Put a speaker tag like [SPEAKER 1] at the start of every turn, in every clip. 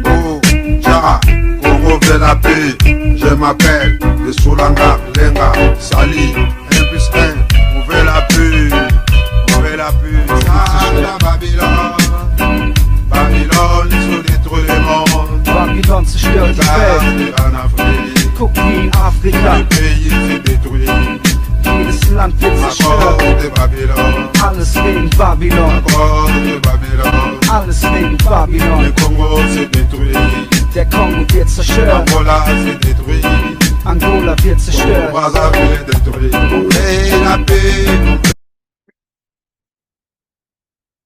[SPEAKER 1] Oh, Tcha, Congo veut la paix. Je m'appelle de Solanga, Lenga, Sali, 1 plus 1, on veut la paix. On veut la paix. Ça, Babylone, Babylone, ils détruit le monde.
[SPEAKER 2] Babylon zerstört die Welt.
[SPEAKER 1] En Afrique,
[SPEAKER 2] Guck, wie in Afrika.
[SPEAKER 1] Le pays s'est détruit.
[SPEAKER 2] Jedes Land wird
[SPEAKER 1] À
[SPEAKER 2] zerstört.
[SPEAKER 1] cause de Babylone.
[SPEAKER 2] Alles wegen Babylon.
[SPEAKER 1] À cause de Babylone.
[SPEAKER 2] Alles wegen Babylon.
[SPEAKER 1] Le Congo s'est détruit.
[SPEAKER 2] Der Kongo wird zerstört.
[SPEAKER 1] Angola s'est détruit.
[SPEAKER 2] Angola wird zerstört.
[SPEAKER 1] Brazzaville est détruit. Et la paix.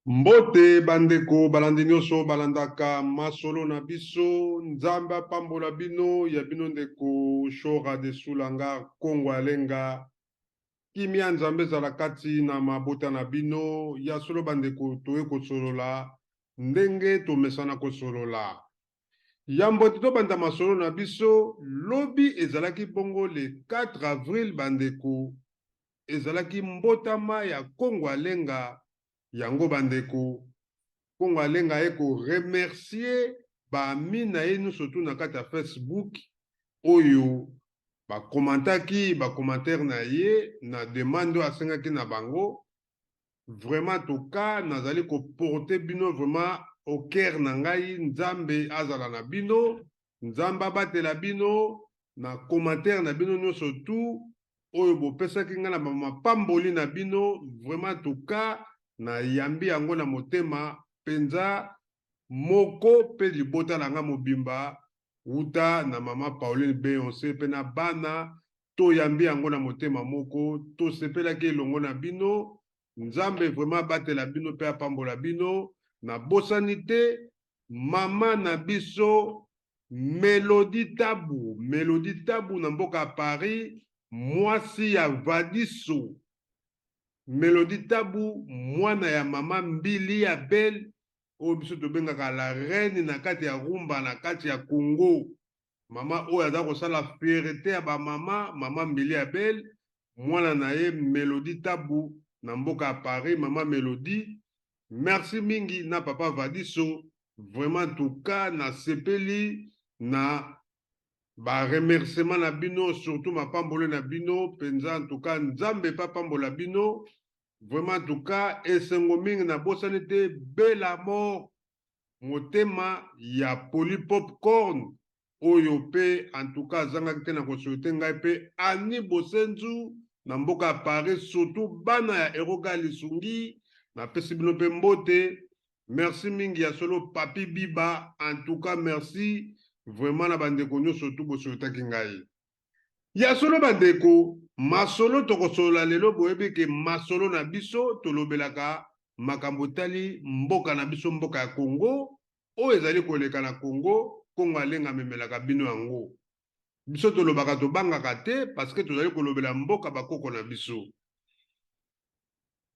[SPEAKER 3] Mbote bandeko balandi nyonso balandaka masolo na biso. Nzambe apambola bino. Ya bino ndeko Shora de Sulanga Kongo Alenga. Kimia Nzambe ezala kati na mabota na bino. Ya solo bandeko, toye kosolola ndenge tomesana kosolola. Yambo ete tobanda masolo na biso, lobi ezalaki bongo le 4 avril bandeko, ezalaki mbotama ya Kongo Alenga. Yango bandeko, Kongo Alenga ye koremercier baamis na ye nyonso tu na kati ya Facebook oyo bakomantaki bacommentaire na ye na demande oyo asengaki na bango. Vraiment toka nazali koporter bino vraiment au cœur na ngai. Nzambe azala na bino, Nzambe abatela bino na commentaire na bino nyonso tu oyo bopesaki ngai na bamapamboli na bino. Vraiment toka nayambi yango na motema mpenza moko mpe libota na ngai mobimba, wuta na mama Pauline Beyonce mpe na bana, toyambi yango na motema moko, tosepelaki elongo na bino. Nzambe vraiment abatela bino mpe apambola bino. Nabosani te mama na biso Melodi Tabu, Melodi Tabu na mboka ya Paris, mwasi ya Vadiso. Melodi Tabu, mwana ya mama Mbili ya Bel, oyo biso tobengaka la reine na kati ya rumba na kati ya Congo. Mama oyo aza kosala fierté ya bamama, mama Mbili ya Bel, mwana na ye Melodi Tabu na mboka ya Paris. Mama Melodi, merci mingi na papa Vadiso. Vraiment tuka nasepeli na baremerciement na bino, surtout mapambolo na bino mpenza. En tout cas Nzambe mpe apambola bino. Vraiment en tout cas esengo mingi. Nabosani te Bela Mort, motema ya Poli Popcorn, oyo mpe en tout cas azangaki te na kosouhaiter ngai mpe Ani Bosenzu na mboka ya Paris, surtout bana ya Eroga Lisungi, napesi bino mpe mbote. Merci mingi ya solo. Papi Biba, en tout cas merci vraiment na bandeko nyonso tu bosouhaitaki ngai. Ya solo bandeko, masolo tokosolola lelo, boyebi ke masolo na biso tolobelaka makambo etali mboka na biso, mboka ya Congo. Oyo ezali koleka na Congo, Kongo Alenga amemelaka bino yango. Biso tolobaka, tobangaka te, parce que tozali kolobela mboka bakoko na biso,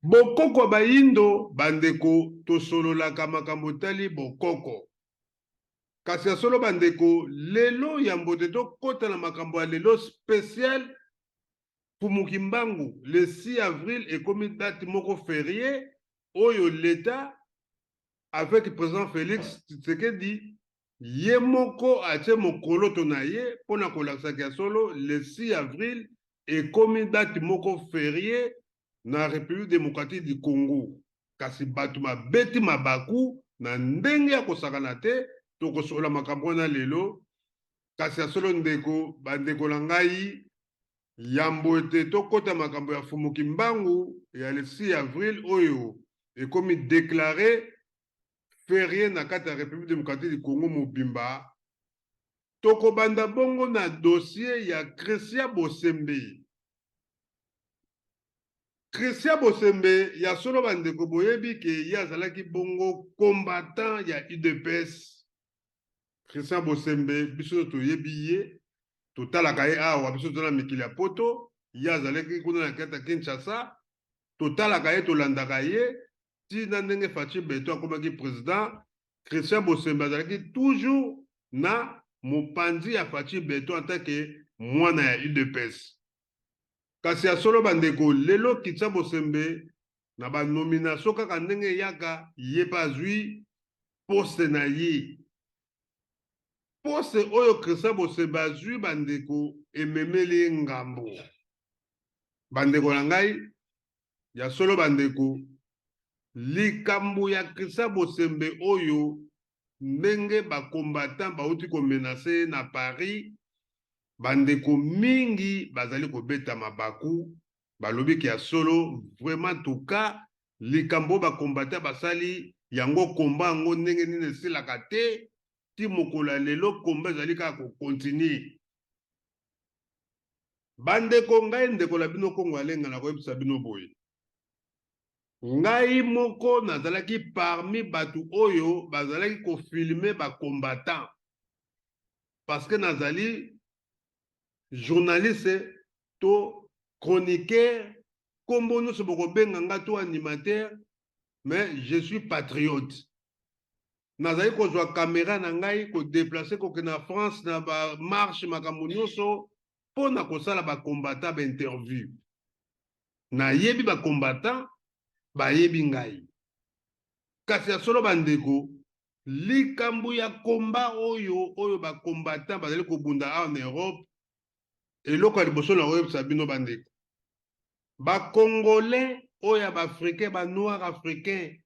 [SPEAKER 3] bokoko ya bayindo. Bandeko, tosololaka makambo etali bokoko. Kasi ya solo bandeko, lelo yambo te tokɔta na makambo ya lelo spécial Fumuki Mbangu, le 6 avril ekomi date moko férié oyo l'État avec président Félix Tshisekedi ye moko atie mokoloto na ye mpona kolakisaka ya solo le 6 avril ekomi date moko férié na République démocratique du Congo. Kasi bato babeti mabaku na ndenge ya kosakana te. Tokosola makambo wana lelo. Kasi ya solo ndeko, bandeko na ngai, yambo ete tokɔta makambo ya Fumuki Mbangu ya le 6 avril oyo ekomi déclaré férié na kati ya République démocratique du Congo mobimba, tokobanda bongo na dossier ya Christian Bosembe. Christian Bosembe, ya solo bandeko, boyebi ke ye azalaki bongo combattant ya UDPS. Christian Bosembe, biso toyebi ye, totalaka ye awa. Biso toza na mikili ya Poto, ye azalaki kuna na kati ya Kinshasa. Totalaka ye, tolandaka ye ntina ndenge Fatshi Béton akomaki président. Christian Bosembe azalaki toujours na mopanzi ya Fatshi Béton en tant que mwana ya UDPS. Kasi ya solo bandeko, lelo Christian Bosembe na banomination kaka ndenge eyaka, ye mpe azwi poste na ye. Poste oyo Christian Bosembe azwi, bandeko, ememeli ye ngambo. Bandeko na ngai ya solo, bandeko, likambo ya Christian Bosembe oyo, ndenge bacombattant bauti komenacer ye na Paris, bandeko mingi bazali kobeta mabaku, balobi ke ya solo, vraiment, tuka likambo oyo bacombattant basali yango, komba yango ndenge nini esilaka te. Ti mokolo ya lelo, komba ezali kaka kocontinuer. Bandeko, ngai ndeko na bino Kongo Alenga, na koyebisa bino boye: ngai moko nazalaki parmi bato oyo bazalaki kofilmer bacombattant, parce que nazali journaliste to chroniqueur, nkombo nyonso bokobenga nga, to animateur, mais je suis patriote. Nazali kozwa caméra na ngai, kodéplacer, kokende na France na bamarche, makambo nyonso, mpo na kosala bacombattant bainterview. Nayebi bacombattant, bayebi ngai. Kasi ya solo, bandeko, likambo ya komba oyo bacombattant bazali kobunda awa na Europe, eloko ya liboso na koyebisa bino, bandeko, bacongolais oyo ya baafricain, banoir africain,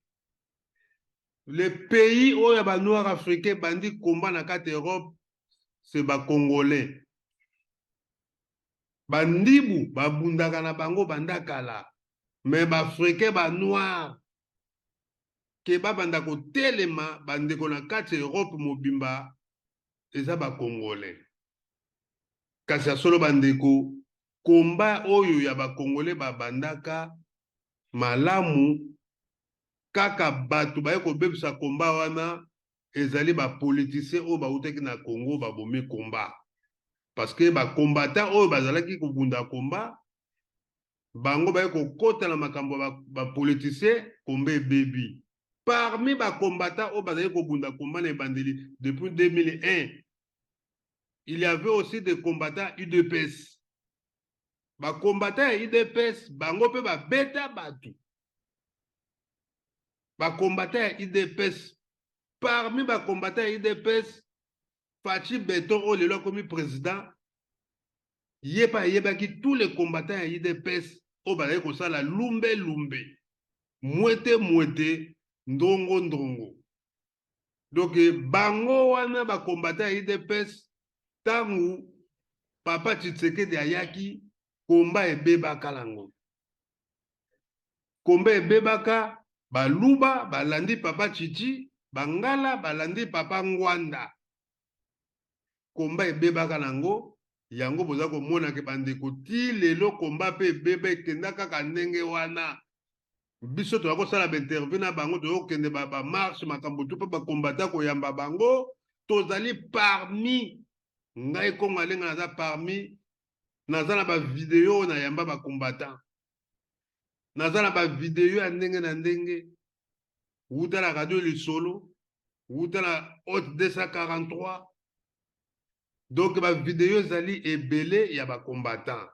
[SPEAKER 3] le pays oyo ya banoir africain bandi komba na kati Europe, c'est bacongolais. Bandibu babundaka na bango banda kala, mais baafricain, banoir ke babanda kotelema, bandeko, na kati ya Europe mobimba, eza bacongolais. Kasi ya solo, bandeko, komba oyo ya bacongolais babandaka malamu, kaka bato baye kobebisa komba wana, ezali bapoliticien oyo bautaki na Congo, babomi komba, parce que bacombattant oyo bazalaki kobunda komba, bango baye kokɔta na makambo ya bapoliticien, komba ebebi. Parmi bacombattant oyo bazalaki kobunda komba na ebandeli depuis 2001, il y avait aussi des combattants UDPS. Bacombattant ya UDPS, bango mpe babeta bato. Bacombattant ya UDPS, parmi bacombattant ya UDPS, Fatshi Béton oyo lelo akomi président, ye mpe ayebaki tous les combattants ya UDPS oyo bazali kosala lumbe lumbe, mwete mwete, ndongo ndongo. Donc bango wana bacombattant ya UDPS, ntango papa Tshisekedi ayaki, komba ebebaka nango, komba ebebaka. Baluba balandi papa Tshitshi, bangala balandi papa Ngwanda, komba ebebaka nango. Yango boza komona ke, bandeko, ti lelo komba mpe ebeba, ekenda kaka ndenge wana. Biso toza kosala bainterview na bango, toza kokende bamarche, makambo tu mpe bakombata koyamba bango. Tozali parmi, ngai Kongo Alenga naza parmi, naza na bavideo oyo nayamba bacombattant, naza na bavideo ya ndenge na ndenge, wuta na radio Lisolo, wuta na Haute 243. Donc bavideo ezali ebele ya bacombattant.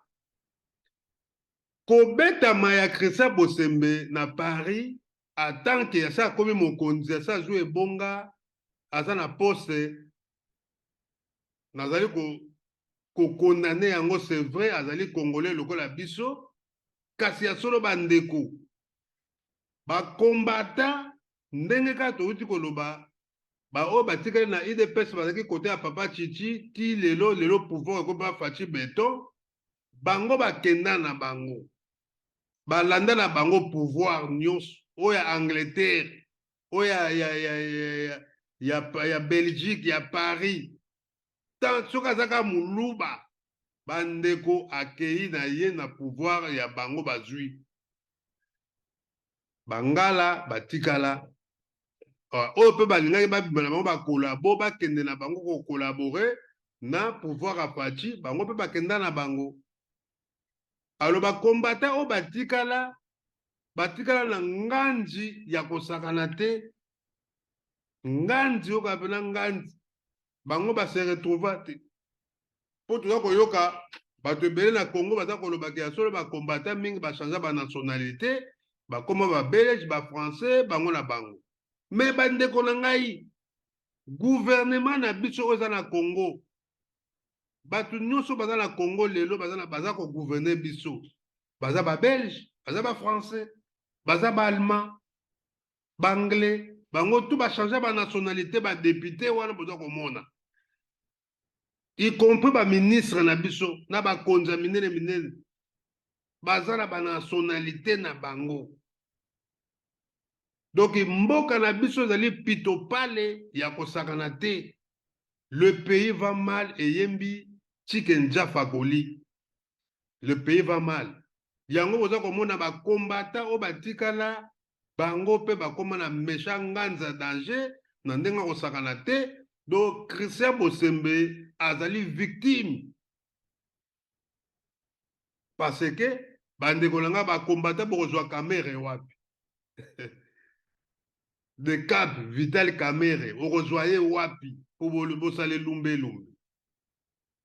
[SPEAKER 3] Kobetama ya Christian Bosembe na Paris, en tant que asa akomi mokonzi, asa azwi ebonga, aza na poste, nazali kocondamner yango. C'est vrai, azali congolais lokola biso, kasi ya solo, bandeko, bacombattant, ndenge kaka touti koloba, baoyo batikali na UDPS bazalaki kote ya papa Tshitshi ti lelo. Lelo pouvoir ekomi baFatshi Béton, bango bakenda na bango, balanda na bango pouvoir nyonso oyo ya Angleterre, oyo ya Belgique, ya Paris. Tant soki aza kaka moluba, bandeko, akei na ye na pouvoir ya bango, bazwi. Bangala batikala, oyo mpe balingaki babima na bango, bakolabo, bakende na bango kocollaborer na pouvoir ya Fatshi, bango mpe bakenda na bango. Alors bacombattant oyo batikala, batikala na nganzi ya kosakana te, nganzi oyo kaka mpena nganzi, bango base retrouva te. Mpo toza koyoka bato ebele na Congo baza kolobaka ya solo, bacombattant mingi bachanger banationalité, bakóma babelge, bafrançais, bango na bango. Mais bandeko na ngai, Gouvernement na biso oyo eza na Congo, bato nyonso baza na Congo lelo baza na baza ko gouverner biso, baza ba Belge, baza ba Français, baza ba Allemand, ba Anglais, bango tout ba changer ba nationalité, ba député wana boza komona, y compris ba ministre na biso na bakonzi ya minene minene baza na ba nationalité na bango. Donc mboka na biso ezali pitopale ya kosakana te. Le pays va mal, eyembi Chike Njafa Koli. Le pays va mal. Yango boza komona bakombata oyo batikala bango mpe bakoma na méchant nganza danger na ndenge akosakana te. Donc Christian Bosembe azali victime parce que bandeko na nga bakombata, bokozwa Kamerhe wapi? De Cap Vital Kamerhe, okozwa ye wapi mpo bosala elumbe elumbe?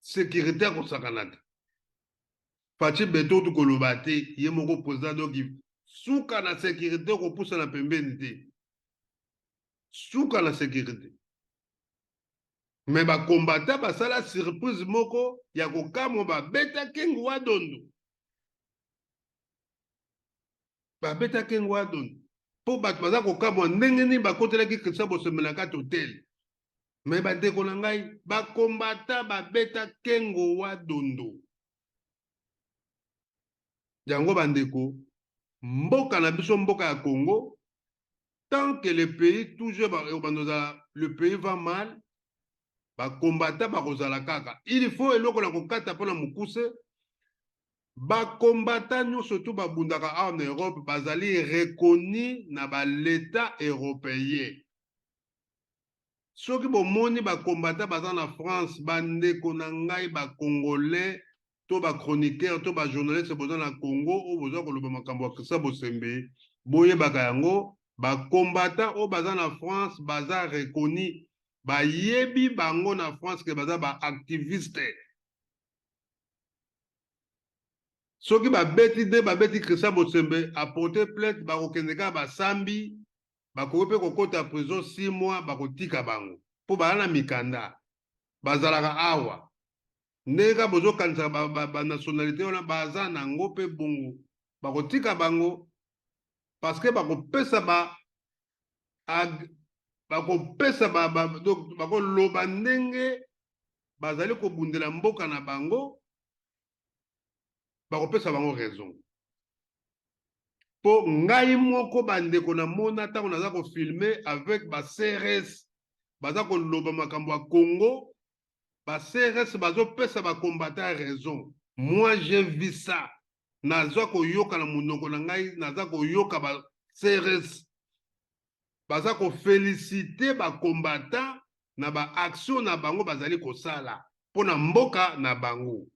[SPEAKER 3] Sécurité akosakana te. Fatshi Béton tu koloba te, ye moko président. Donc suka na sécurité, okopusana pembeni te, suka na sécurité. Mais bakombata basala surprise moko ya kokamwa, babeta Kengo wa Dondo, babeta Kengo wa Dondo mpo bato baza kokamwa ndenge nini bakotelaki Christian Bosembe na kati hotel. Mais bandeko na ngai bakombata babeta Kengo wa Dondo. Yango bandeko, mboka na biso, mboka ya Congo, tant que le pays toujours bandozala, le pays va mal, bakombata bakozala kaka. Il faut eloko na kokata mpona mokuse, bakombata nyonso tu babundaka awa na Europe bazali reconnu na baleta européen. Soki bomoni bakombata baza na France, bandeko na ngai bacongolais to bachroniqueur to bajournaliste boza na Congo oyo boza koloba makambo ya Christian Bosembe, boyebaka yango, bakombata oyo baza na France baza reconnu, bayebi bango na France ke baza baactiviste. Soki babeti nde babeti Christian Bosembe, aporte plainte, bakokende kaka basambi, bakoki mpe kokɔta prison 6 mois, bakotika bango mpo baza na mikanda, bazalaka awa. Ndenge kaka bozokanisaka banationalité wana baza nango mpe bongo, bakotika bango parce que bakopesa ba bakopesa ba, ba, donc bakoloba ndenge bazali kobundela mboka na bango, bakopesa bango raison. Mpo ngai moko, bandeko, namona ntango naza kofilmer avec ba CRS, baza koloba makambo ya Congo, ba CRS bazopesa bakombata raison. Moi, j'ai vu ça, naza koyoka na monoko na ngai, naza koyoka ba CRS baza koféliciter bakombata na baaction na bango bazali kosala mpo na mboka na bango.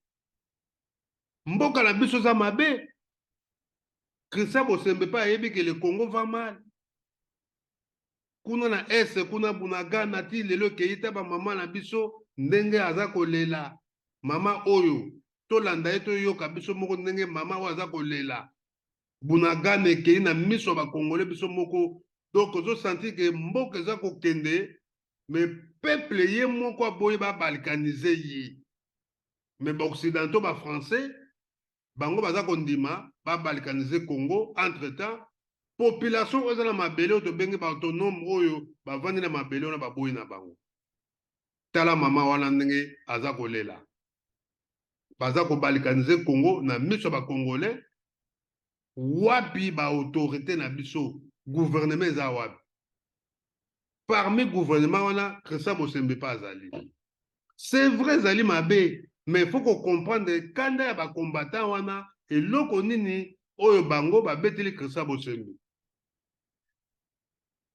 [SPEAKER 3] Mboka na biso eza mabe. Christian Bosembe mpe ayebi ke le Congo va mal. Kuna na Est kuna, Bunagana ti lelo ekei ta bamama na biso ndenge aza kolela. Mama oyo, tolanda ye, toyoka biso moko ndenge mama oyo aza kolela. Bunagana ekei na miso ya bakongole biso moko. Donc ozosentir ke mboka eza kokende, mais peuple ye moko aboyi babalkaniser ye. Mais baoccidentaux, bafrançais, bango baza kondima babalkaniser Congo. Entre temps, population oyo eza na mabele oyo tobengi baautonome, oyo bavandi na mabele wana, baboyi na bango. Tala mama wana ndenge aza kolela. Baza kobalkaniser Congo na miso ya bacongolais. Wapi baautorité na biso? Gouvernement eza wapi? Parmi gouvernement wana, Christian Bosembe mpe azali. C'est vrai, ezali mabe, mais faut kocomprendre kanda ya bacombattant wana, eloko nini oyo bango babeteli Christian Bosembe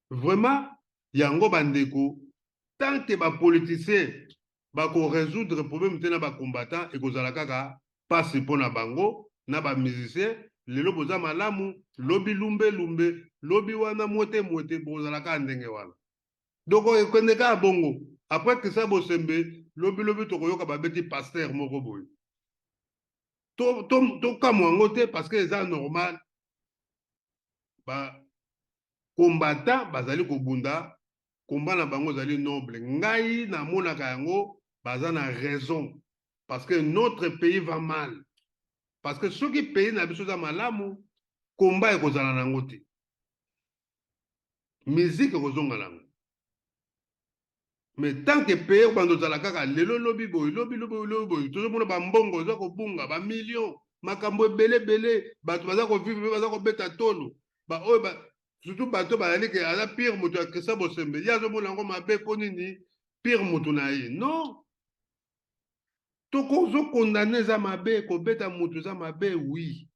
[SPEAKER 3] vraiment. Yango bandeko, tant que bapoliticien bakorésoudre problème te na bacombattant, ekozala kaka mpasi mpo na bango na bamusicien. Lelo boza malamu, lobi lumbe lumbe, lobi wana mwete mwete, bozala kaka ndenge wana. Donc ekende kaka bongo. Après Christian Bosembe, lobi lobi tokoyoka babeti pasteur moko boye. Tokamwa yango te parce que eza normal. Bacombattant bazali kobunda. Combat na bango ezali noble. Ngai namonaka yango baza na raison parce que notre pays va mal. Parce que soki pays na biso eza malamu, combat ekozala nango te. Musique ekozonga nango. Mais tant que pays obanda ozala kaka lelo lobi boye lobi lobi lobi boye, tozomona bambongo eza kobunga bamillion, makambo ebele ebele, bato baza kovivre mpe baza kobeta tolo baoyo ba, surtout bato bazali ke aza pire moto ya Christian Bosembe, ye azomona yango mabe mpo nini pire moto na ye non. Tokozokondane eza mabe, kobeta moto eza mabe, oui.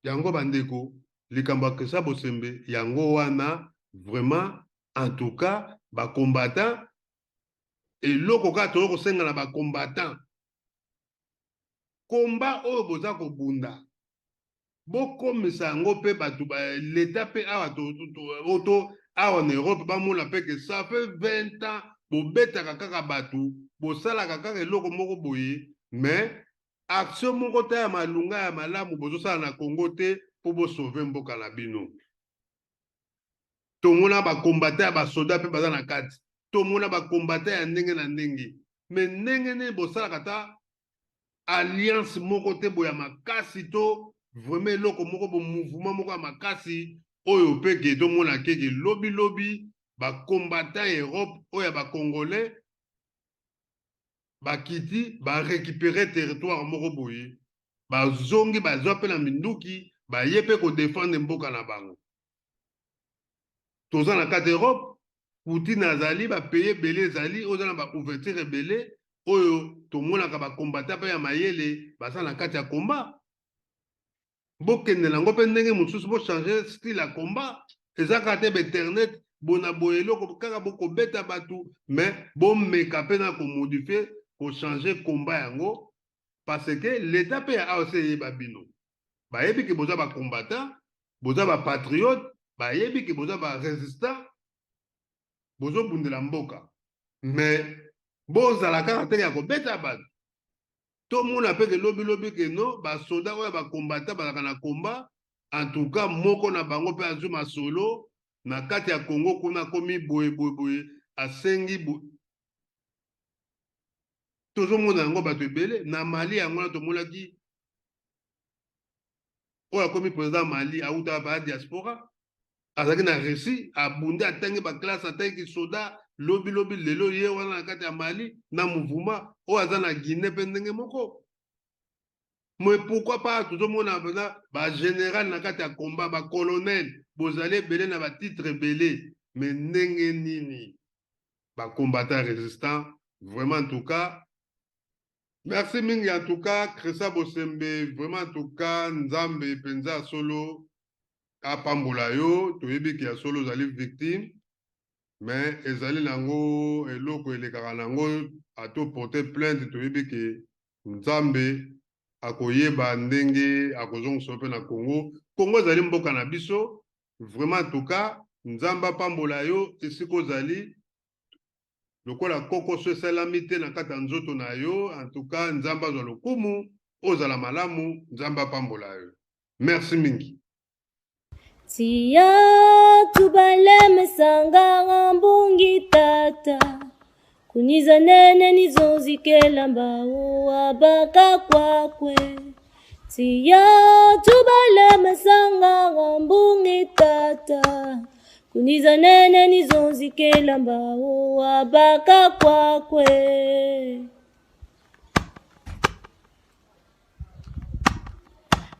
[SPEAKER 3] Yango bandeko, likambo ya Christian Bosembe yango wana vraiment, en tout cas bacombattant, eloko kaka toyei kosenga na bacombattant, komba oyo boza kobunda bokomisa yango mpe bato leta mpe awa to awa na Europe bamona mpe ke ça fait 20 ans bobetaka kaka bato, bosalaka kaka eloko moko boye, mais action moko te ya malunga ya malamu bozosala na Congo te mpo bosauve mboka na bino. Tomona bakombata ya basoda mpe baza na kati, tomona bakombata ya ndenge na ndenge, me ndenge nini bosalaka ta alliance moko te boya makasi to vraiment eloko moko bo mouvement moko ya makasi oyo mpe ke tomona keke lobi lobi bakombata ya Europe oyo ya bacongolais bakiti barécupere territoire moko boye, bazongi bazwa mpe na minduki, baye mpe kodefendre mboka na bango. Toza na kati Europe, Poutine azali, bapays ebele ezali oyo eza na baouverture ebele oyo tomonaka bakombata mpe ya mayele baza na kati ya komba. Bokende nango mpe ndenge mosusu, bochange style ya komba, eza kaka te bainternet bona boye eloko kaka bokobeta bato, mais bomeka mpe na komodifie kochange komba yango, parce que leta mpe ya awa se eyeba bino, bayebi ke boza bacombattant, boza bapatriote, bayebi ke boza barésistant, bozobundela mboka, mais bozala kaka te ya kobeta bato. Tomona mpe ke lobilobi ke no basoda oyo bakombata bazalaka na komba, en tout cas moko na bango mpe azwi masolo na kati ya Congo kuna, akomi boye boye boye, asengi bo... Tozomona yango bato ebele na Mali, yango wana tomonaki oyo akomi président Mali auta ba diaspora, azalaki na Russie, abundi, atangi baklasse, atangi kisoda, lobi lobi lelo ye wana na kati ya Mali na mouvement oyo aza na Guinée mpe ndenge moko. Mais pourquoi pas tozomona mpenza bagénéral na kati ya combat, bacolonel, bozali ebele na batitre ebele, mais ndenge nini bacombattant résistant? Vraiment, en tout cas merci mingi. En tout cas Christian Bosembe, vraiment, en tout cas Nzambe mpenza ya solo apambola yo. Toyebi ke ya solo ozali victime, mais ezali nango eloko elekaka nango, ato porter plainte, toyebi ke Nzambe akoyeba ndenge akozongisa mpe na Congo. Congo ezali mboka na biso. Vraiment, en tout cas Nzambe apambola yo esika ozali, lokola kokoso esalami te na kati ya nzoto na yo. En tout cas Nzambe azwa lokumu, ozala malamu, Nzambe apambola yo. Merci mingi.
[SPEAKER 4] Tia tubaleme sanganga mbungi tata kunyiza nene nizozikela mbao abaka kwakwe. Tia tubaleme sanganga mbungi tata kunyiza nene nizozikela mbao abaka kwakwe.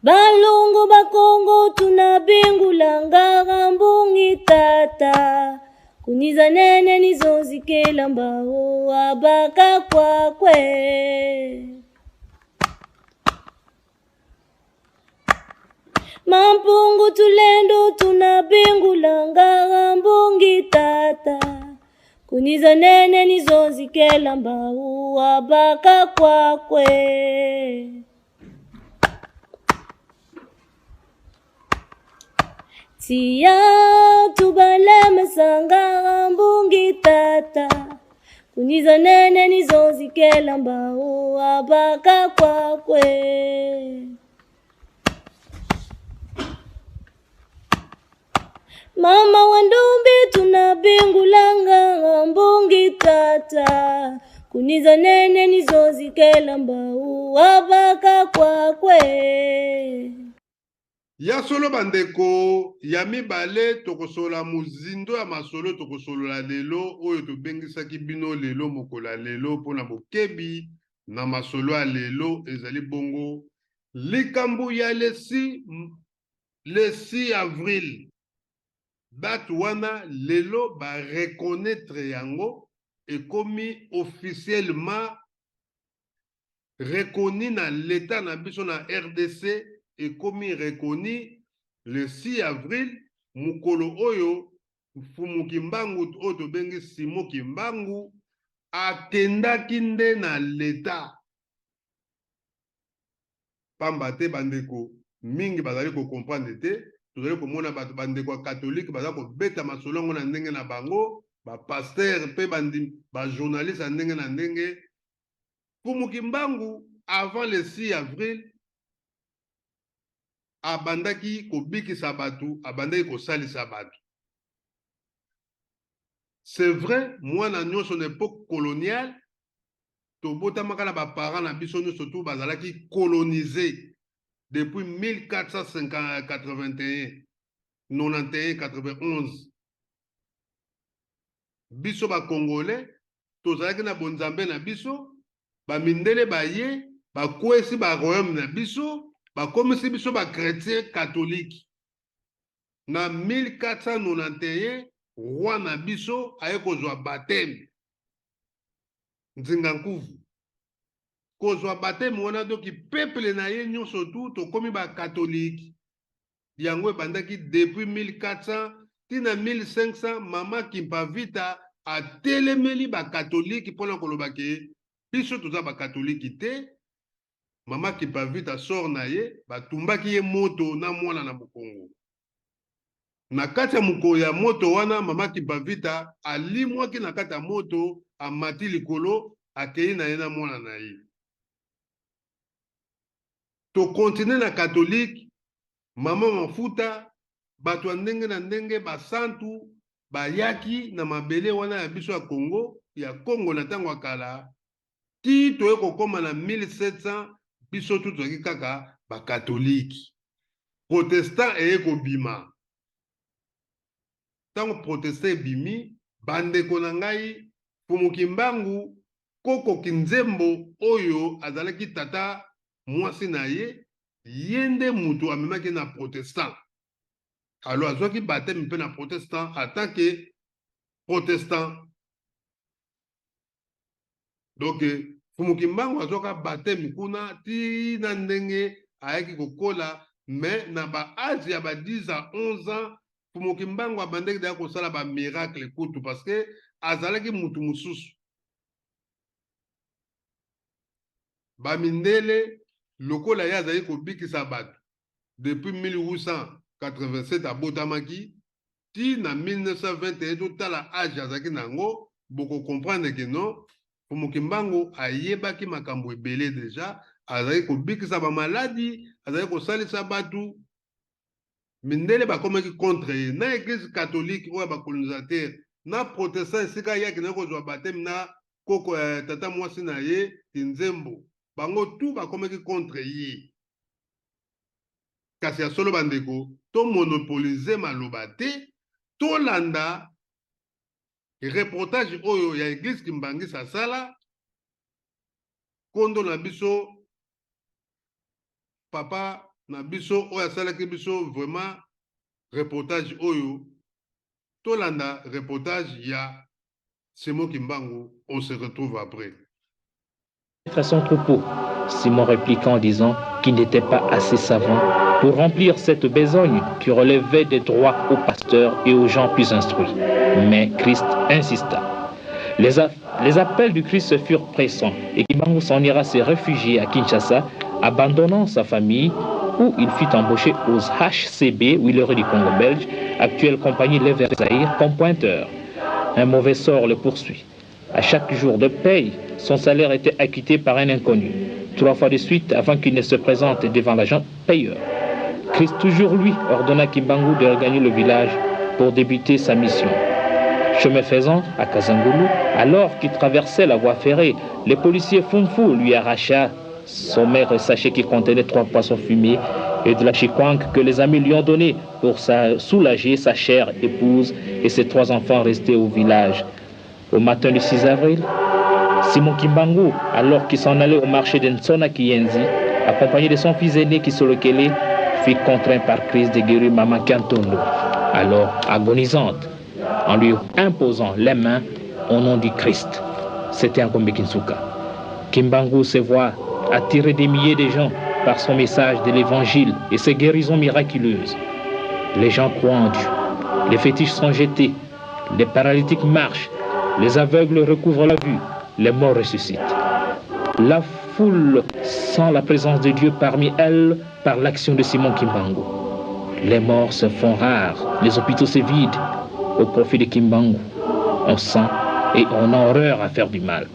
[SPEAKER 4] Balongo bakongo tuna bingulanga mbungi tata kunyiza nene nizozikela mbao abaka kwakwe. Mampungu tulendo tuna bingulanga mbungi tata kunyiza nene nizozikela mbao abaka kwakwe. Tia tubaleme sanga mbungi tata kunyiza nene nizozikela mbao abaka kwakwe. Mama wa ndumbi tunabingulanga mbungi tata kuniza nene nizozikela mbau wabaka kwakwe.
[SPEAKER 3] Ya solo bandeko, ya mibale tokosolola mozindo ya masolo tokosolola lelo oyo tobengisaki bino lelo mokolo ya lelo mpo na bokebi na masolo ya lelo ezali bongo likambo ya le 6 le 6 avril date wana lelo ba reconnaître yango ekomi officiellement reconnu na l'etat na biso na rdc ekomi reconnu le 6 avril mokolo oyo Mfumu Kimbangu oyo tobengi Simon Kimbangu akendaki nde na l'etat. Pamba te bandeko mingi bazali ko comprendre te, tozali komona bato bandeko ya catholique baza kobeta masolo yango na ndenge na bango, ba pasteurs mpe ba journalistes ya ndenge na ndenge. Mfumu Kimbangu avant le 6 avril abandaki kobikisa bato, abandaki kosalisa bato. C'est vrai, mwana nyonso na epoque coloniale tobotamaka na ba parents na biso nyonso tout bazalaki colonise depuis 1481 91 91 biso ba congolais tozalaki na bonzambe na biso ba mindele baye bakwesi ba royaume na biso bakomisi biso ba chrétien catholique na 1491 roi na biso aye kozwa baptême Nzinga Nkuvu kozwa baptême wana doki peuple na ye nyonso tu tokomi ba catholique yango ebandaki depuis 1400 ti na 1500 mama Kimpa Vita atelemeli ba catholique mpona koloba ke biso toza ba catholique te. Mama Kimpa Vita sort na ye batumbaki ye moto na mwana na mokongo. Na kati ya mokolo ya moto wana, mama Kimpa Vita alimwaki na kati ya moto, amati likolo, akei na ye na mwana na ye. To continuer na catholique, mama Mafuta, bato ya ndenge na ndenge, basantu bayaki na mabele wana ya biso ya Congo, ya Congo na ntango ya kala, tii toye kokoma na 1700 biso tu tozalaki kaka ba catholique. Protestant eye kobima. Ntango protestant ebimi, bandeko na ngai, Mfumu Kimbangu, koko Kinzembo oyo azalaki tata mwasi na ye, ye nde mutu amemaki na protestant. Alors azwaki baptême mpe na protestant en tant que protestant. Donc Mfumu Kimbangu azwaka baptême kuna ti na ndenge ayaki kokola, mais na ba age ya ba 10 à 11 ans Mfumu Kimbangu abandaki deja kosala ba miracle kutu parce que azalaki mutu mosusu. Ba mindele lokola ye azalaki kobikisa bato depuis 1887 abotamaki ti na 1921, totala age azalaki na yango, boko comprendre que non, Mfumu Kimbangu ayebaki makambo ebele deja, azalaki kobikisa ba maladi, azalaki kosalisa batu. Mindele bakomaki contre ye na eglise catholique oyo ya ba colonisateur na protestant esika ye akendaki kozwa baptême na koko eh, tata mwasi na ye Kinzembo, bango tout bakomaki contre ye. Kasi ya solo bandeko, to monopoliser maloba te, tolanda reportage oyo ya eglise Kimbanguiste asala, kondo na biso papa na biso oyo asalaki biso vraiment reportage oyo, tolanda reportage ya Simon Kimbangu, on se retrouve après.
[SPEAKER 5] À son troupeau. Simon répliqua en disant qu'il n'était pas assez savant pour remplir cette besogne qui relevait des droits aux pasteurs et aux gens plus instruits. Mais Christ insista. Les, les appels du Christ furent pressants et Kimbangu s'en ira se réfugier à Kinshasa, abandonnant sa famille où il fut embauché aux HCB, Huilerie du Congo belge, actuelle compagnie Lever Zaïre, comme pointeur. Un mauvais sort le poursuit. À chaque jour de paye, son salaire était acquitté par un inconnu, 3 fois de suite avant qu'il ne se présente devant l'agent payeur. Christ, toujours lui, ordonna Kimbangu de regagner le village pour débuter sa mission. Chemin faisant, à Kazangoulou, alors qu'il traversait la voie ferrée, les policiers Funfu lui arracha son maigre sachet qui contenait trois poissons fumés et de la chikwangue que les amis lui ont donné pour soulager sa chère épouse et ses trois enfants restés au village. Au matin du 6 avril, Simon Kimbangu, alors qu'il s'en allait au marché de Nsona Kiyenzi, accompagné de son fils aîné Kisolokele, fut contraint par crise de guérir Mama Kantondo, alors agonisante, en lui imposant les mains au nom du Christ. C'était un Kinsuka. Kimbangu se voit attirer des milliers de gens par son message de l'évangile et ses guérisons miraculeuses. Les gens croient en Dieu. Les fétiches sont jetés. Les paralytiques marchent. Les aveugles recouvrent la vue. Les morts ressuscitent. La foule sent la présence de Dieu parmi elles par l'action de Simon Kimbangu. Les morts se font rares. Les hôpitaux se vident au profit de Kimbangu. On sent et on a horreur à faire du mal.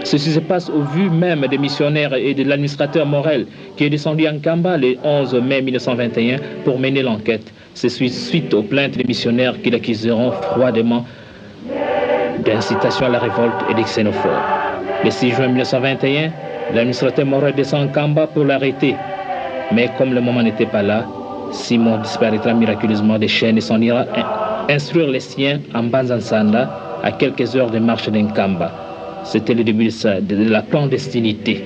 [SPEAKER 5] Ceci se passe au vu même des missionnaires et de l'administrateur Morel qui est descendu en Kamba le 11 mai 1921 pour mener l'enquête. C'est suite aux plaintes des missionnaires qui l'accuseront froidement d'incitation à la révolte et de xénophobe. Le 6 juin 1921, l'administrateur Morel descend en Kamba pour l'arrêter. Mais comme le moment n'était pas là, Simon disparaîtra miraculeusement des chaînes et s'en ira instruire les siens en Banzansanda à quelques heures de marche d'Nkamba. C'était le début de la clandestinité.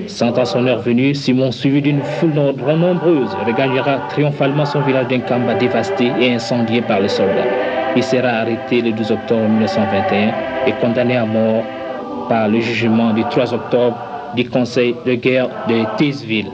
[SPEAKER 5] Sentant son heure venue, Simon, suivi d'une foule nombreuse, regagnera triomphalement son village d'Nkamba dévasté et incendié par les soldats. Il sera arrêté le 12 octobre 1921 et condamné à mort par le jugement du 3 octobre du Conseil de guerre de Thysville.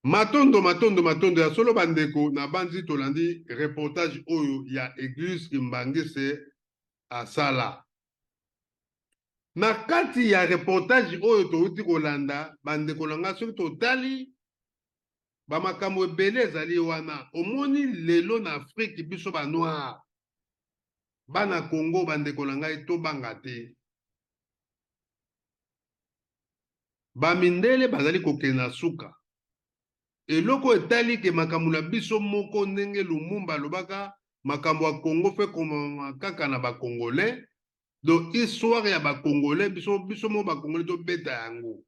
[SPEAKER 3] Matondo matondo matondo ya solo bandeko na banzi tolandi reportage oyo ya église Kimbangese asala. Na kati ya reportage oyo touti kolanda bandeko na nga, soki totali bamakambo ebele ezali wana. Omoni lelo na Afrique biso ba noir bana Congo bandeko na ngai tobanga te. Bamindele bazali kokende na suka. Eloko etali ke makambo na biso moko ndenge Lumumba alobaka makambo ya Congo fe komama kaka na ba Congolais. Donc histoire ya ba Congolais biso biso moko ba Congolais tobeta yango.